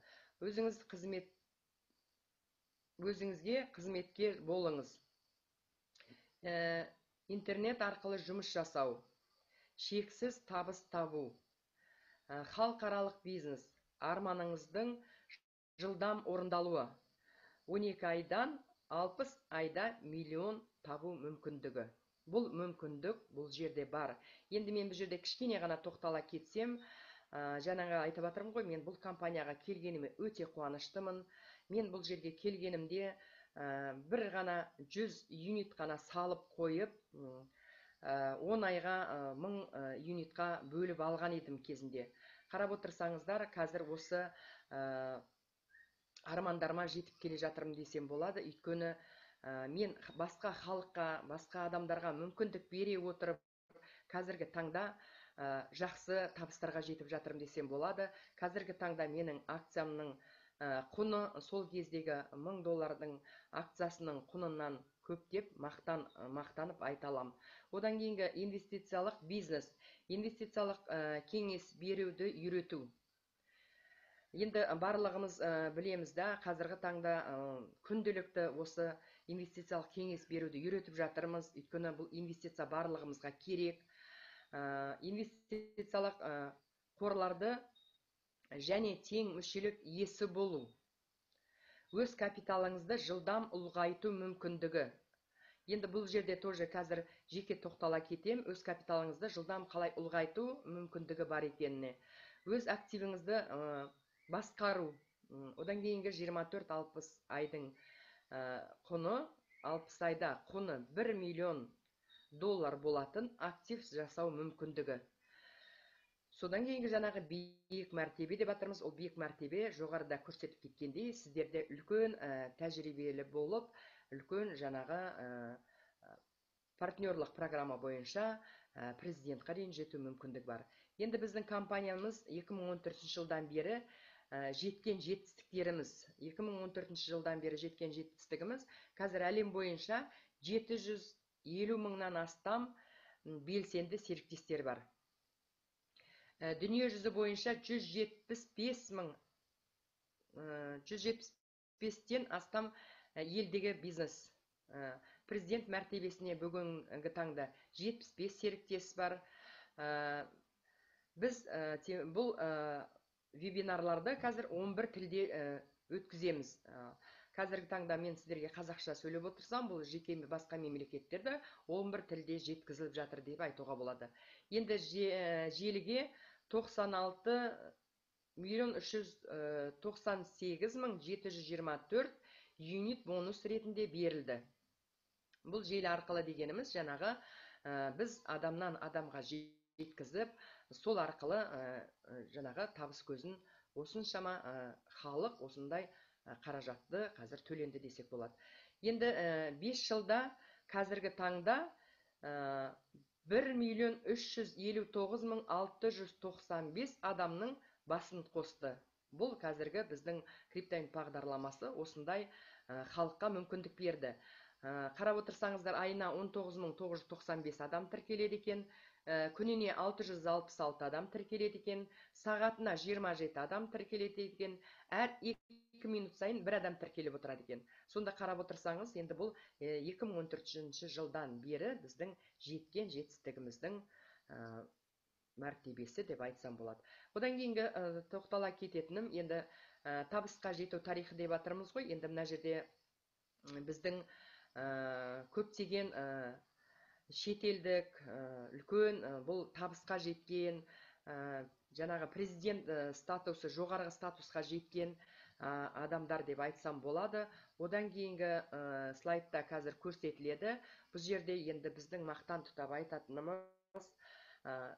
Өзіңізге қызметкер болыңыз. Интернет арқылы жұмыс жасау, шексіз табыс табу, халықаралық бизнес, арманыңыздың жылдам орындалуы, 12 айдан 60 айда миллион табу мүмкіндігі. Бұл мүмкіндік бұл жерде бар. Енді мен бұл жерде кішкене ғана тоқтала кетсем, жаңағы айтып жатырмын ғой, мен бұл компанияға келгеніме өте қуаныштымын. Мен бұл жерге келгенімде бір ғана 100 юнит қана салып қойып, 10 айға 1000 юнитқа бөліп алған едім кезінде. Қарап отырсаңыздар, қазір осы армандарыма жетіп келе жатырмын десем болады. Өйткені мен басқа халыққа, басқа адамдарға мүмкіндік бере отырып, қазіргі таңда жақсы табыстарға жетіп жатырмын десем болады. Қазіргі таңда менің акциямның құны сол кездегі 1000 доллардың акциясының құнынан көптеп мақтанып айта аламын. Одан кейінгі инвестициялық бизнес, инвестициялық кеңес беруді үйрету. Енді барлығымыз білеміз да, қазіргі таңда күнделікті осы инвестициялық кеңес беруді үйретіп жатырмыз. Өйткені бұл инвестиция барлығымызға керек. Инвестициялық қорларды және тең мүшелік иесі болу. Өз капиталыңызды жылдам ұлғайту мүмкіндігі. Енді бұл жерде тоже қазір жеке тоқтала кетем, өз капиталыңызды жылдам қалай ұлғайту мүмкіндігі бар екеніне. Өз активіңізді басқару. Одан кейінгі 24-60 айдың құны, 60 айда құны 1 миллион доллар болатын актив жасау мүмкіндігі. Содан кейінгі жаңағы биік мәртебе деп жатырмыз. Ол биік мәртебе жоғарыда көрсетіп кеткендей, сіздерде үлкен тәжірибелі болып, үлкен жаңағы партнерлық программа бойынша президентқа дейін жету мүмкіндік бар. Енді біздің компаниямыз 2014 жылдан бері жеткен жетістіктеріміз, 2014 жылдан бері жеткен жетістігіміз қазір әлем бойынша 750 мыңнан астам белсенді серіктестер бар. Дүние жүзі бойынша 175 мыңнан астам елдегі бизнес. Президент мәртебесіне бүгінгі таңда 75 серіктес бар. Біз бұл вебинарларды қазір 11 тілде өткіземіз. Қазіргі таңда мен сіздерге қазақша сөйлеп отырсам, бұл жеке басқа мемлекеттерде 11 тілде жеткізіліп жатыр деп айтуға болады. Енді желіге 96 миллион 398 мың 724 юнит бонус ретінде берілді. Бұл желі арқылы дегеніміз жаңағы біз адамнан адамға жеткізіп, сол арқылы жаңағы табыс көзін осыншама халық осындай қаражатты қазір төленді десек болады. Енді 5 жылда қазіргі таңда 1 миллион 359 мың 695 адамның басын қосты. Бұл қазіргі біздің Криптоинт бағдарламасы осындай халыққа мүмкіндік берді. Қарап отырсаңыздар, айына 19 995 адам тіркеледі екен, күніне 666 адам тіркеледі екен, сағатына 27 адам тіркеледі екен, әр 2 минут сайын бір адам тіркеліп отырады екен. Сонда қарап отырсаңыз, енді бұл 2014 жылдан бері біздің жеткен жетістігіміздің мәртебесі деп айтсам болады. Одан кейінгі тоқтала кететінім, енді табысқа жету тарихы деп жатырмыз ғой. Енді мына жерде біздің көптеген шетелдік үлкен бұл табысқа жеткен, жаңағы президент статусы, жоғарғы статусқа жеткен адамдар деп айтсам болады. Одан кейінгі слайдта қазір көрсетіледі. Бұл жерде енді біздің мақтан тұтап айтатынымыз,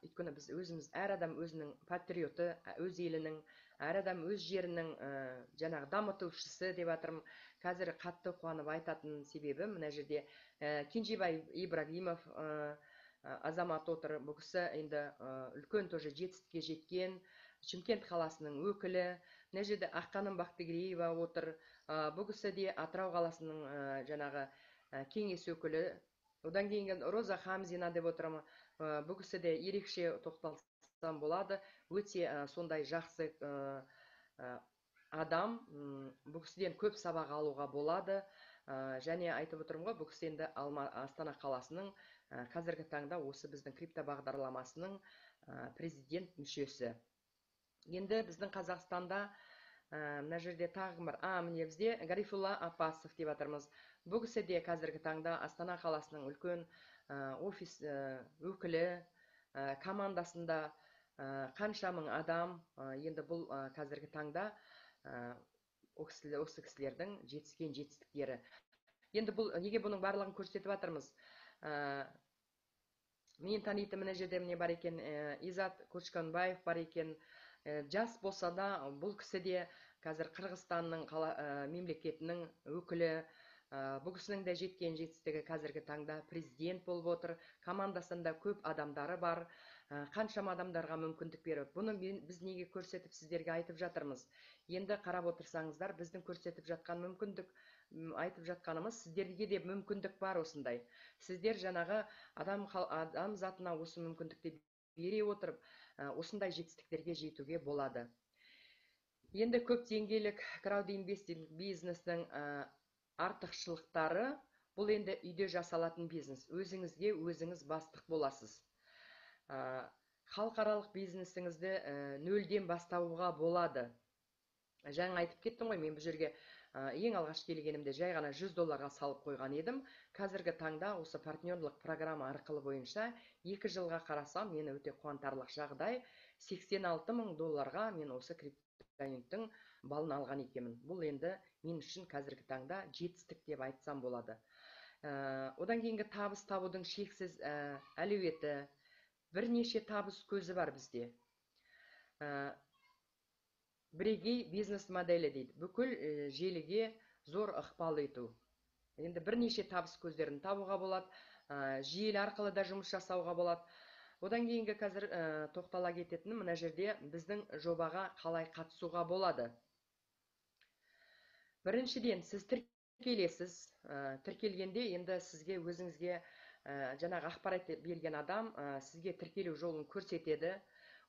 өйткені біз өзіміз, әр адам өзінің патриоты, өз елінің, әр адам өз жерінің жаңағы дамытушысы деп жатырмын. Қазір қатты қуанып айтатын себебім, мына жерде Кенжебай Ибрагимов азамат отыр. Бұл кісі енді үлкен тоже жетістікке жеткен Шымкент қаласының өкілі. Мына жерде Аққаным Бақтыгереева отыр. Бұл кісі де Атырау қаласының жаңағы кеңес өкілі. Одан кейінгі Роза Хамзина деп отырмын. Бұл кісі де ерекше тоқталсам болады, өте сондай жақсы адам. Бұл кісіден көп сабақ алуға болады. Және айтып отырмын ғой, бұл кісі енді Астана қаласының қазіргі таңда осы біздің крипто бағдарламасының президент мүшесі. Енді біздің Қазақстанда мына жерде тағы кім бар? А, міне, бізде Гарифулла Апасов деп жатырмыз. Бұл кісі де қазіргі таңда Астана қаласының үлкен офис өкілі, командасында қанша мың адам. Енді бұл қазіргі таңда осы кісілердің жетіскен жетістіктері. Енді бұл неге бұның барлығын көрсетіп жатырмыз? Мен танитын мына жерде міне бар екен, Изат Көшкөнбаев бар екен. Жас болса да бұл кісі де қазір Қырғызстанның мемлекетінің өкілі. Бұл кісінің де жеткен жетістігі қазіргі таңда президент болып отыр. Командасында көп адамдары бар. Қаншама адамдарға мүмкіндік беріп. Бұны біз неге көрсетіп сіздерге айтып жатырмыз? Енді қарап отырсаңыздар, біздің көрсетіп жатқан мүмкіндік, айтып жатқанымыз, сіздерге де мүмкіндік бар осындай. Сіздер жаңағы адам затына осы мүмкіндікті бере отырып, осындай жетістіктерге жетуге болады. Енді көп деңгейлік краудинвестинг бизнестің артықшылықтары, бұл енді үйде жасалатын бизнес. Өзіңізге өзіңіз бастық боласыз. Халықаралық бизнесіңізді нөлден бастауға болады. Жаңа айтып кеттім ғой, мен бұл жерге ең алғаш келгенімде жай ғана $100 салып қойған едім. Қазіргі таңда осы партнерлық программа арқылы бойынша 2 жылға қарасам, мені өте қуантарлық жағдай, 86 000 долларға мен осы криптовалюттың балын алған екенмін. Бұл енді мен үшін қазіргі таңда жетістік деп айтсам болады. Одан кейінгі табыс табудың шексіз әлеуеті, бірнеше табыс көзі бар бізде. Бірегей бизнес моделі дейді. Бүкіл желіге зор ықпал ету. Енді бірнеше табыс көздерін табуға болады, желі арқылы да жұмыс жасауға болады. Одан кейінгі қазір тоқтала кететінім, мына жерде біздің жобаға қалай қатысуға болады. Біріншіден, сіз тіркелесіз. Тіркелгенде енді сізге өзіңізге жаңағы ақпарат берген адам сізге тіркелу жолын көрсетеді.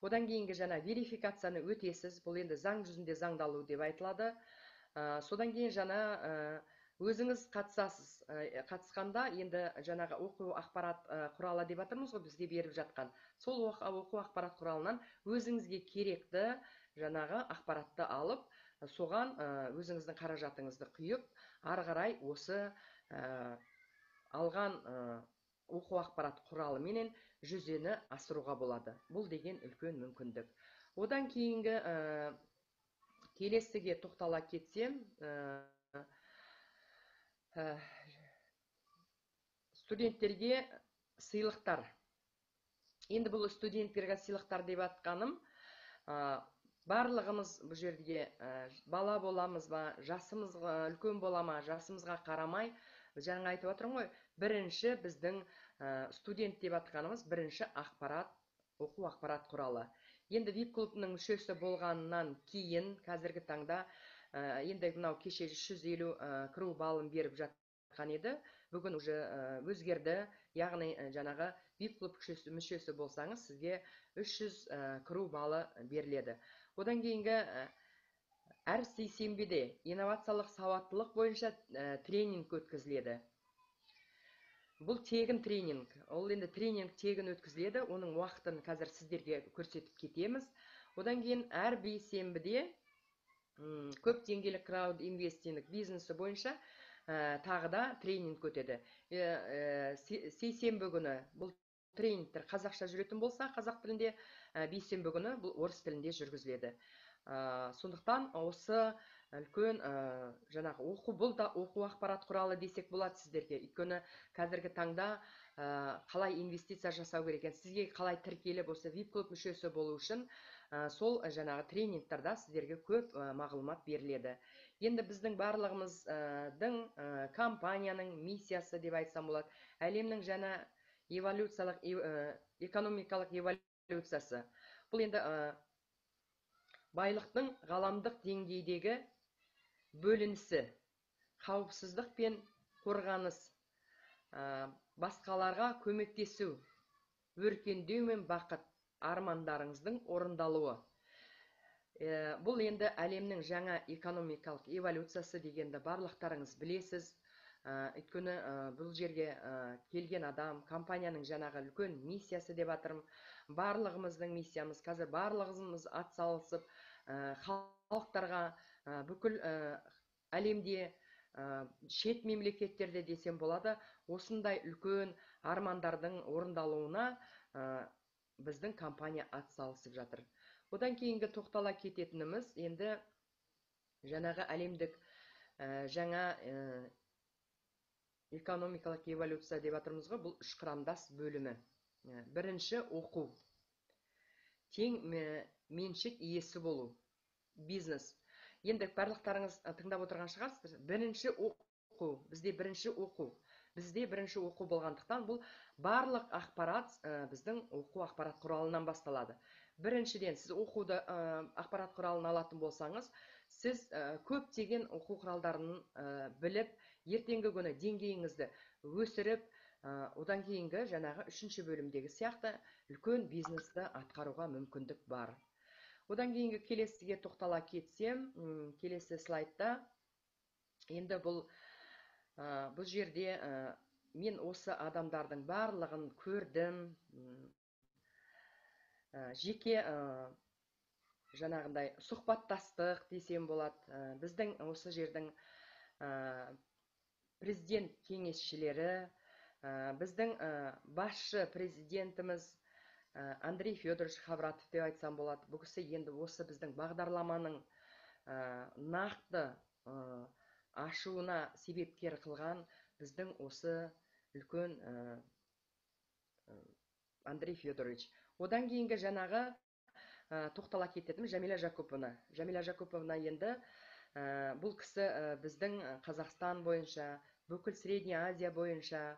Одан кейінгі жаңа верификацияны өтесіз. Бұл енді заң жүзінде заңдалу деп айтылады. Содан кейін жаңа өзіңіз қатысасыз. Қатысқанда енді жаңағы оқу ақпарат құралы деп жатырмыз ғой, бізге беріп жатқан. Сол оқу ақпарат құралынан өзіңізге керекті жаңағы ақпаратты алып, соған өзіңіздің қаражатыңызды құйып, ары қарай осы алған оқу ақпарат құралыменен жүзені асыруға болады. Бұл деген үлкен мүмкіндік. Одан кейінгі келесіге тоқтала кетсем, студенттерге сыйлықтар. Енді бұл студенттерге сыйлықтар деп атқаным, барлығымыз бұл жерге бала боламыз ба, жасымыз үлкен бола ма, жасымызға қарамай, жаңа айтып отырмын ғой, бірінші біздің студент деп атқанымыз бірінші ақпарат, оқу ақпарат құралы. Енді VIP клубының мүшесі болғаннан кейін қазіргі таңда енді мынау кеше 350 кіру балын беріп жатқан еді, бүгін уже өзгерді, яғни жаңағы VIP клуб мүшесі болсаңыз, сізге 300 кіру балы беріледі. Одан кейінгі әр сейсенбіде инновациялық сауаттылық бойынша тренинг өткізіледі. Бұл тегін тренинг. Ол енді тренинг тегін өткізіледі. Оның уақытын қазір сіздерге көрсетіп кетеміз. Одан кейін әр бейсенбіде көп деңгейлі крауд инвестинг бизнесі бойынша тағы да тренинг өтеді. Сейсенбі күні бұл тренингтер қазақша жүретін болса, қазақ тілінде, бейсенбі күні бұл орыс тілінде жүргізіледі. Сондықтан осы үлкен жаңағы оқу, бұл да оқу ақпарат құралы десек болады сіздерге. Өйткені қазіргі таңда қалай инвестиция жасау керек екен, сізге қалай тіркеліп осы VIP клуб мүшесі болу үшін сол жаңағы тренингтарда сіздерге көп мағлұмат беріледі. Енді біздің барлығымыздың компанияның миссиясы деп айтсам болады, әлемнің жаңа эволюциялық экономикалық эволюциясы. Бұл енді байлықтың ғаламдық деңгейдегі бөлінісі, қауіпсіздік пен қорғаныс, басқаларға көмектесу, өркендеу мен бақыт, армандарыңыздың орындалуы. Бұл енді әлемнің жаңа экономикалық эволюциясы дегенді барлықтарыңыз білесіз. Өйткені бұл жерге келген адам, компанияның жаңағы үлкен миссиясы деп жатырмын. Барлығымыздың миссиямыз, қазір барлығымыз атсалысып, халықтарға, бүкіл әлемде, шет мемлекеттерде десем болады, осындай үлкен армандардың орындалуына біздің компания атсалысып жатыр. Одан кейінгі тоқтала кететініміз енді жаңағы әлемдік жаңа экономикалық эволюция деп жатырмыз ғой, бұл үш құрамдас бөлімі. Бірінші оқу, тең меншік иесі болу, бизнес. Енді барлықтарыңыз тыңдап отырған шығарсыздар. Бірінші оқу, бізде бірінші оқу. Бізде бірінші оқу болғандықтан бұл барлық ақпарат біздің оқу ақпарат құралынан басталады. Біріншіден, сіз оқуды ақпарат құралын алатын болсаңыз, сіз көптеген оқу құралдарын біліп, ертеңгі күні деңгейіңізді өсіріп, одан кейінгі жаңағы үшінші бөлімдегі сияқты үлкен бизнесті атқаруға мүмкіндік бар. Одан кейінгі келесіге тоқтала кетсем, келесі слайдта енді бұл жерде мен осы адамдардың барлығын көрдім. Жеке жаңағындай сұхбаттастық десем болады. Біздің осы жердің президент кеңесшілері, біздің басшы президентіміз Андрей Федорович Хавратов деп айтсам болады. Бұл кісі енді осы біздің бағдарламаның нақты ашуына себепкер қылған біздің осы үлкен Андрей Федорович. Одан кейінгі жаңағы тоқтала кететінім Жәмила Жакуповна. Жәмила Жакуповна енді бұл кісі біздің Қазақстан бойынша, бүкіл Средняя Азия бойынша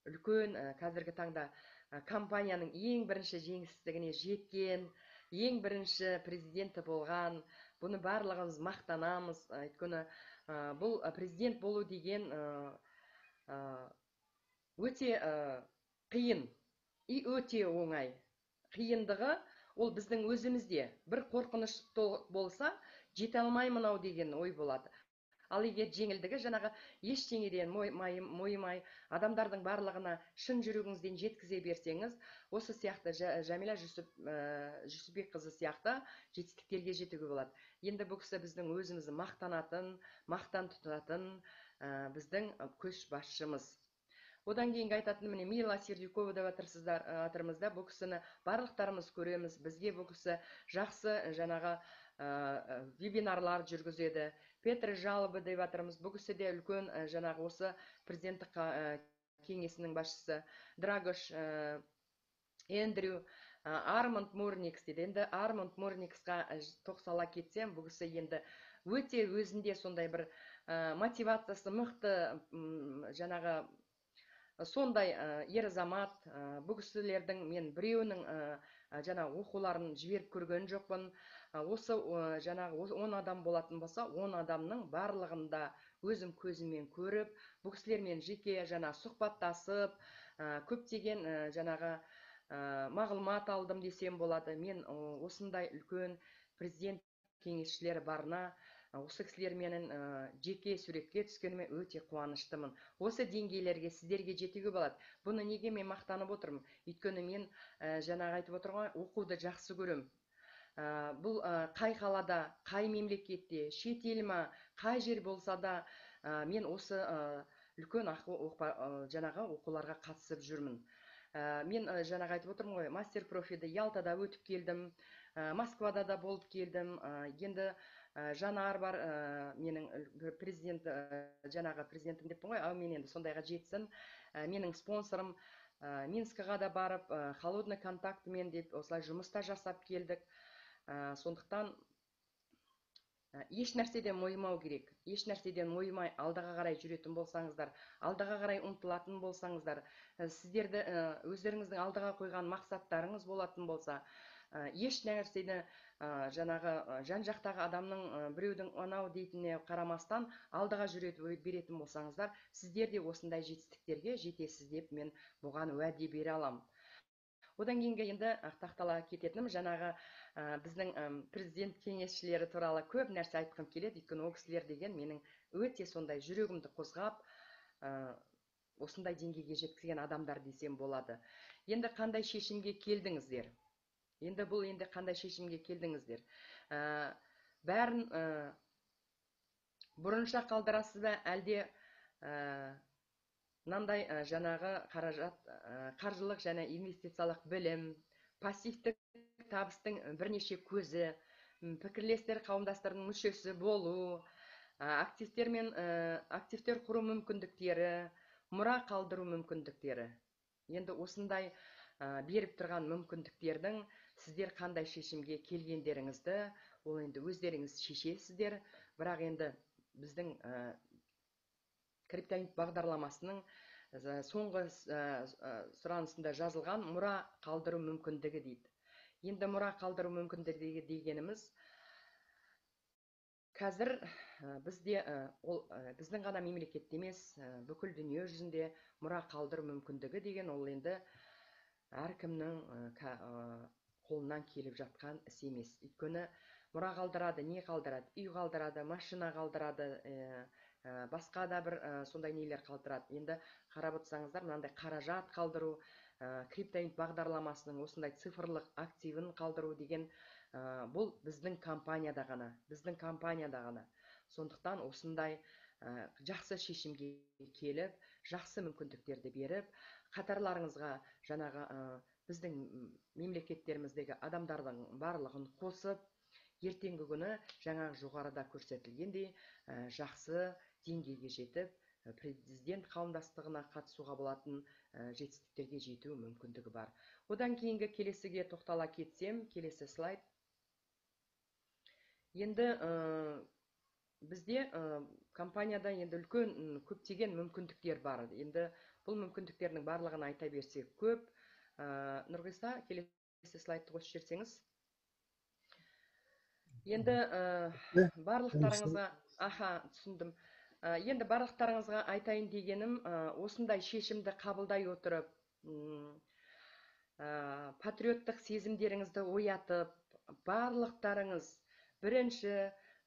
үлкен қазіргі таңда компанияның ең бірінші жеңістігіне жеткен, ең бірінші президенті болған. Бұны барлығымыз мақтанамыз. Өйткені бұл президент болу деген өте қиын и өте оңай. Қиындығы ол біздің өзімізде. Бір қорқыныш болса, жете алмаймын ау деген ой болады. Ал егер жеңілдігі жаңағы ештеңеден мойымай, адамдардың барлығына шын жүрегіңізден жеткізе берсеңіз, осы сияқты Жәмила Жүсіпбекқызы сияқты жетістіктерге жетуге болады. Енді бұл кісі біздің өзімізді мақтанатын, мақтан тұтатын біздің көшбасшымыз. Одан кейінгі айтатын міне Мила Сердюкова деп жатырмыз да, бұл кісіні барлықтарымыз көреміз. Бізге бұл кісі жақсы жаңағы вебинарлар жүргізеді. Петр Жалобы деп жатырмыз. Бұл кісі де үлкен жаңағы осы президенттік кеңесінің басшысы. Драгош Эндрю, Арманд Мурникс дейді. Енді Арманд Мурниксқа тоқтала кетсем, бұл кісі енді өте өзінде сондай бір мотивациясы мықты, жаңағы сондай ер азамат. Бұл кісілердің мен біреуінің жаңа оқуларын жіберіп көрген жоқпын. Осы жаңағы 10 адам болатын болса, 10 адамның барлығында өзім көзіммен көріп, бұл кісілермен жеке жаңа сұхбаттасып, көптеген жаңағы мағлұмат алдым десем болады. Мен осындай үлкен президент кеңесшілері барына, осы кісілер менен жеке суретке түскеніме өте қуаныштымын. Осы деңгейлерге сіздерге жетуге болады. Бұны неге мен мақтанып отырмын? Өйткені мен жаңағы айтып отырмын ғой, оқуды жақсы көрем. Бұл қай қалада, қай мемлекетте, шетел ма, қай жер болса да, мен осы үлкен жаңағы оқуларға қатысып жүрмін. Мен жаңағы айтып отырмын ғой, мастер профиді Ялтада өтіп келдім, Москвада да болып келдім. Енді Жанар бар, менің президент, жаңағы президентім деппін ғой, әумин енді сондайға жетсін. Менің спонсорым, Минскіға да барып, холодный контактымен деп осылай жұмыста жасап келдік. Сондықтан еш нәрседен мойымау керек. Еш нәрседен мойымай алдыға қарай жүретін болсаңыздар, алдыға қарай ұмтылатын болсаңыздар, сіздерді өздеріңіздің алдыға қойған мақсаттарыңыз болатын болса, еш нәрсені жаңағы жан-жақтағы адамның біреудің анау дейтініне қарамастан алдыға жүре беретін болсаңыздар, сіздер де осындай жетістіктерге жетесіз деп мен бұған уәде бере аламын. Одан кейінгі енді ақтақтала кететінім жаңағы біздің президент кеңесшілері туралы көп нәрсе айтқым келеді. Өйткені ол кісілер деген менің өте сондай жүрегімді қозғап, осындай деңгейге жеткізген адамдар десем болады. Енді қандай шешімге келдіңіздер? Енді бұл енді қандай шешімге келдіңіздер? Бәрін бұрынша қалдырасыз ба, әлде Мынандай жаңағы қаражат, қаржылық және инвестициялық білім, пассивтік табыстың бірнеше көзі, пікірлестер қауымдастығының мүшесі болу, активтер мен активтер құру мүмкіндіктері, мұра қалдыру мүмкіндіктері. Енді осындай беріп тұрған мүмкіндіктердің сіздер қандай шешімге келгендеріңізді, ол енді өздеріңіз шешесіздер. Бірақ енді біздің Криптоинт бағдарламасының соңғы сұранысында жазылған мұра қалдыру мүмкіндігі дейді. Енді мұра қалдыру мүмкіндігі дегеніміз қазір бізде ол біздің ғана мемлекетте емес, бүкіл дүние жүзінде мұра қалдыру мүмкіндігі деген ол енді әркімнің қолынан келіп жатқан іс емес. Өйткені мұра қалдырады, не қалдырады? Үй қалдырады, машина қалдырады, басқа да бір сондай нелер қалдырады. Енді қарап отырсаңыздар, мынандай қаражат қалдыру, Криптоинт бағдарламасының осындай цифрлық активін қалдыру деген бұл біздің компанияда ғана, біздің компанияда ғана. Сондықтан осындай жақсы шешімге келіп, жақсы мүмкіндіктерді беріп, қатарларыңызға жаңағы біздің мемлекеттеріміздегі адамдардың барлығын қосып, ертеңгі күні жаңағы жоғарыда көрсетілгендей жақсы деңгейге жетіп, президент қауымдастығына қатысуға болатын жетістіктерге жету мүмкіндігі бар. Одан кейінгі келесіге тоқтала кетсем, келесі слайд. Енді бізде компанияда енді үлкен көптеген мүмкіндіктер бар. Енді бұл мүмкіндіктердің барлығын айта берсек көп. Нұрғиса, келесі слайдты қосып жіберсеңіз. Енді барлықтарыңызға, аха, түсіндім. Енді барлықтарыңызға айтайын дегенім, осындай шешімді қабылдай отырып, патриоттық сезімдеріңізді оятып, барлықтарыңыз бірінші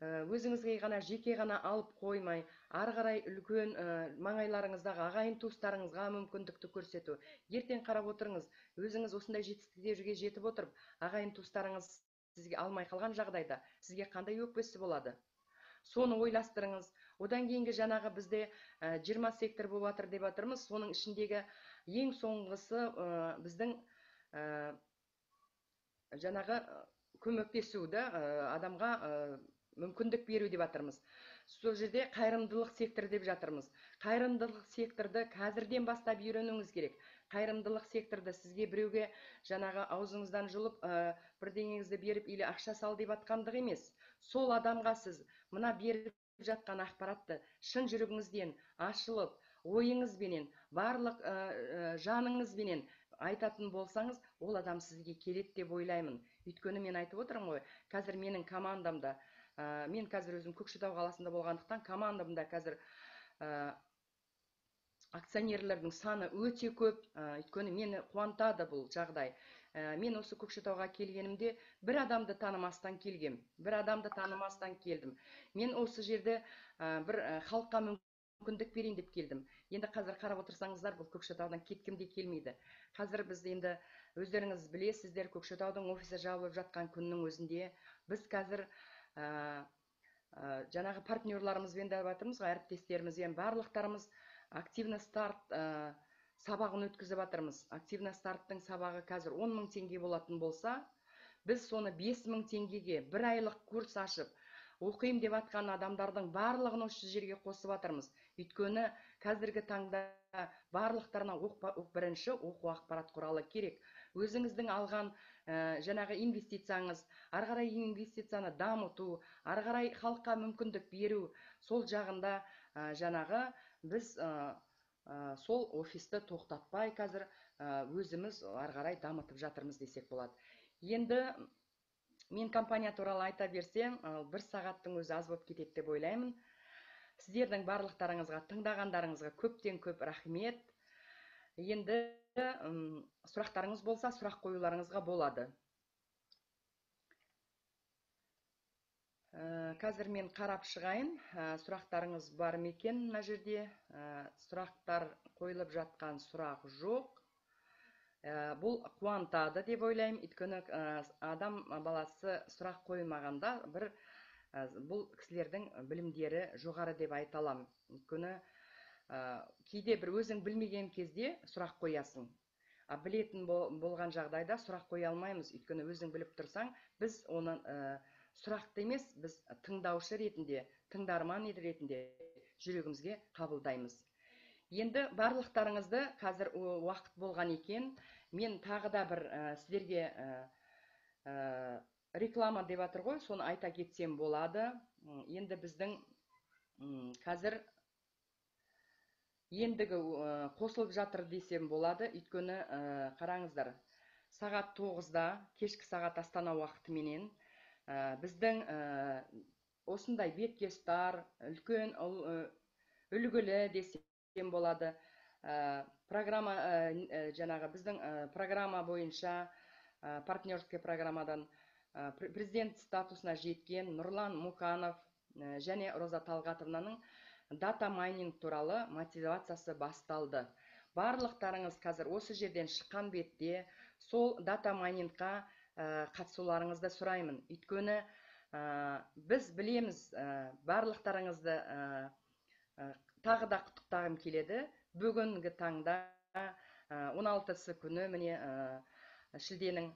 өзіңізге ғана, жеке ғана алып қоймай, ары қарай үлкен маңайларыңыздағы ағайын туыстарыңызға мүмкіндікті көрсету. Ертең қарап отырыңыз, өзіңіз осындай жетістіктерге жетіп отырып, ағайын туыстарыңыз сізге алмай қалған жағдайда сізге қандай өкпесі болады? Соны ойластырыңыз. Одан кейінгі жаңағы бізде 20 сектор болып жатыр деп жатырмыз. Соның ішіндегі ең соңғысы біздің жаңағы көмектесу да, адамға мүмкіндік беру деп жатырмыз. Сол жерде қайырымдылық секторы деп жатырмыз. Қайырымдылық секторды қазірден бастап үйренуіңіз керек. Қайырымдылық секторды сізге біреуге жаңағы аузыңыздан жұлып, бірдеңеңізді беріп или ақша сал деп жатқандық емес. Сол адамға сіз мына беріп жатқан ақпаратты шын жүрегіңізден ашылып, ойыңызбенен, барлық жаныңызбенен айтатын болсаңыз, ол адам сізге келеді деп ойлаймын. Өйткені мен айтып отырмын ғой, қазір менің командамда, мен қазір өзім Көкшетау қаласында болғандықтан командамда қазір акционерлердің саны өте көп. Өйткені мені қуантады бұл жағдай. Мен осы Көкшетауға келгенімде бір адамды танымастан келгем, бір адамды танымастан келдім. Мен осы жерде бір халыққа мүмкіндік берейін деп келдім. Енді қазір қарап отырсаңыздар, бұл Көкшетаудан кеткім де келмейді. Қазір біз енді өздеріңіз білесіздер, Көкшетаудың офисі жабылып жатқан күннің өзінде біз қазір жаңағы партнерларымызбен де жатырмыз, әріптестерімізбен барлықтарымыз активно старт сабағын өткізіп жатырмыз. Активно старттың сабағы қазір 10 000 теңге болатын болса, біз соны 5 000 теңгеге бір айлық курс ашып, оқиым деп жатқан адамдардың барлығын осы жерге қосып жатырмыз. Өйткені қазіргі таңда барлықтарына бірінші оқу ақпарат құралы керек. Өзіңіздің алған жаңағы инвестицияңыз, ары қарай инвестицияны дамыту, ары қарай халыққа мүмкіндік беру, сол жағында жаңағы біз сол офисті тоқтатпай қазір өзіміз ары қарай дамытып жатырмыз десек болады. Енді мен компания туралы айта берсем, бір сағаттың өзі аз болып кетеді деп ойлаймын. Сіздердің барлықтарыңызға, тыңдағандарыңызға көптен көп рахмет. Енді сұрақтарыңыз болса, сұрақ қоюларыңызға болады. Қазір мен қарап шығайын, сұрақтарыңыз бар ма екен мына жерде? Сұрақтар қойылып жатқан сұрақ жоқ. Бұл қуантады деп ойлаймын, өйткені адам баласы сұрақ қоймағанда бір бұл кісілердің білімдері жоғары деп айта аламын. Өйткені Кейде бір өзің білмеген кезде сұрақ қоясың. А білетін болған жағдайда сұрақ қоя алмаймыз, өйткені өзің біліп тұрсаң, біз оны сұрақты емес, біз тыңдаушы ретінде, тыңдарман ретінде жүрегімізге қабылдаймыз. Енді барлықтарыңызды қазір уақыт болған екен, мен тағы да бір сіздерге реклама деп жатыр ғой, соны айта кетсем болады. Енді біздің қазір ендігі қосылып жатыр десем болады, өйткені қараңыздар, сағат 9-да, кешкі сағат Астана уақытыменен біздің осындай бетке ұстар, үлкен үлгілі десем болады, программа, жаңағы біздің программа бойынша, партнерский программадан президент статусына жеткен Нұрлан Муканов және Роза Талғатовнаның дата майнинг туралы мотивациясы басталды. Барлықтарыңыз қазір осы жерден шыққан бетте сол дата майнингқа қатысуларыңызды сұраймын. Өйткені біз білеміз, барлықтарыңызды тағы да құттықтағым келеді. Бүгінгі таңда 16-сы күні міне шілденің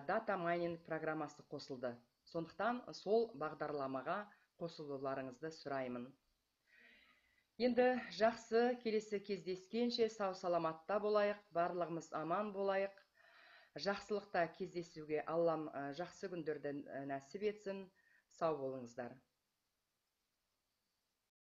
дата майнинг программасы қосылды. Сондықтан сол бағдарламаға қосылуларыңызды сұраймын. Енді жақсы, келесі кездескенше сау саламатта болайық, барлығымыз аман болайық. Жақсылықта кездесуге Аллам жақсы күндерді нәсіп етсін. Сау болыңыздар.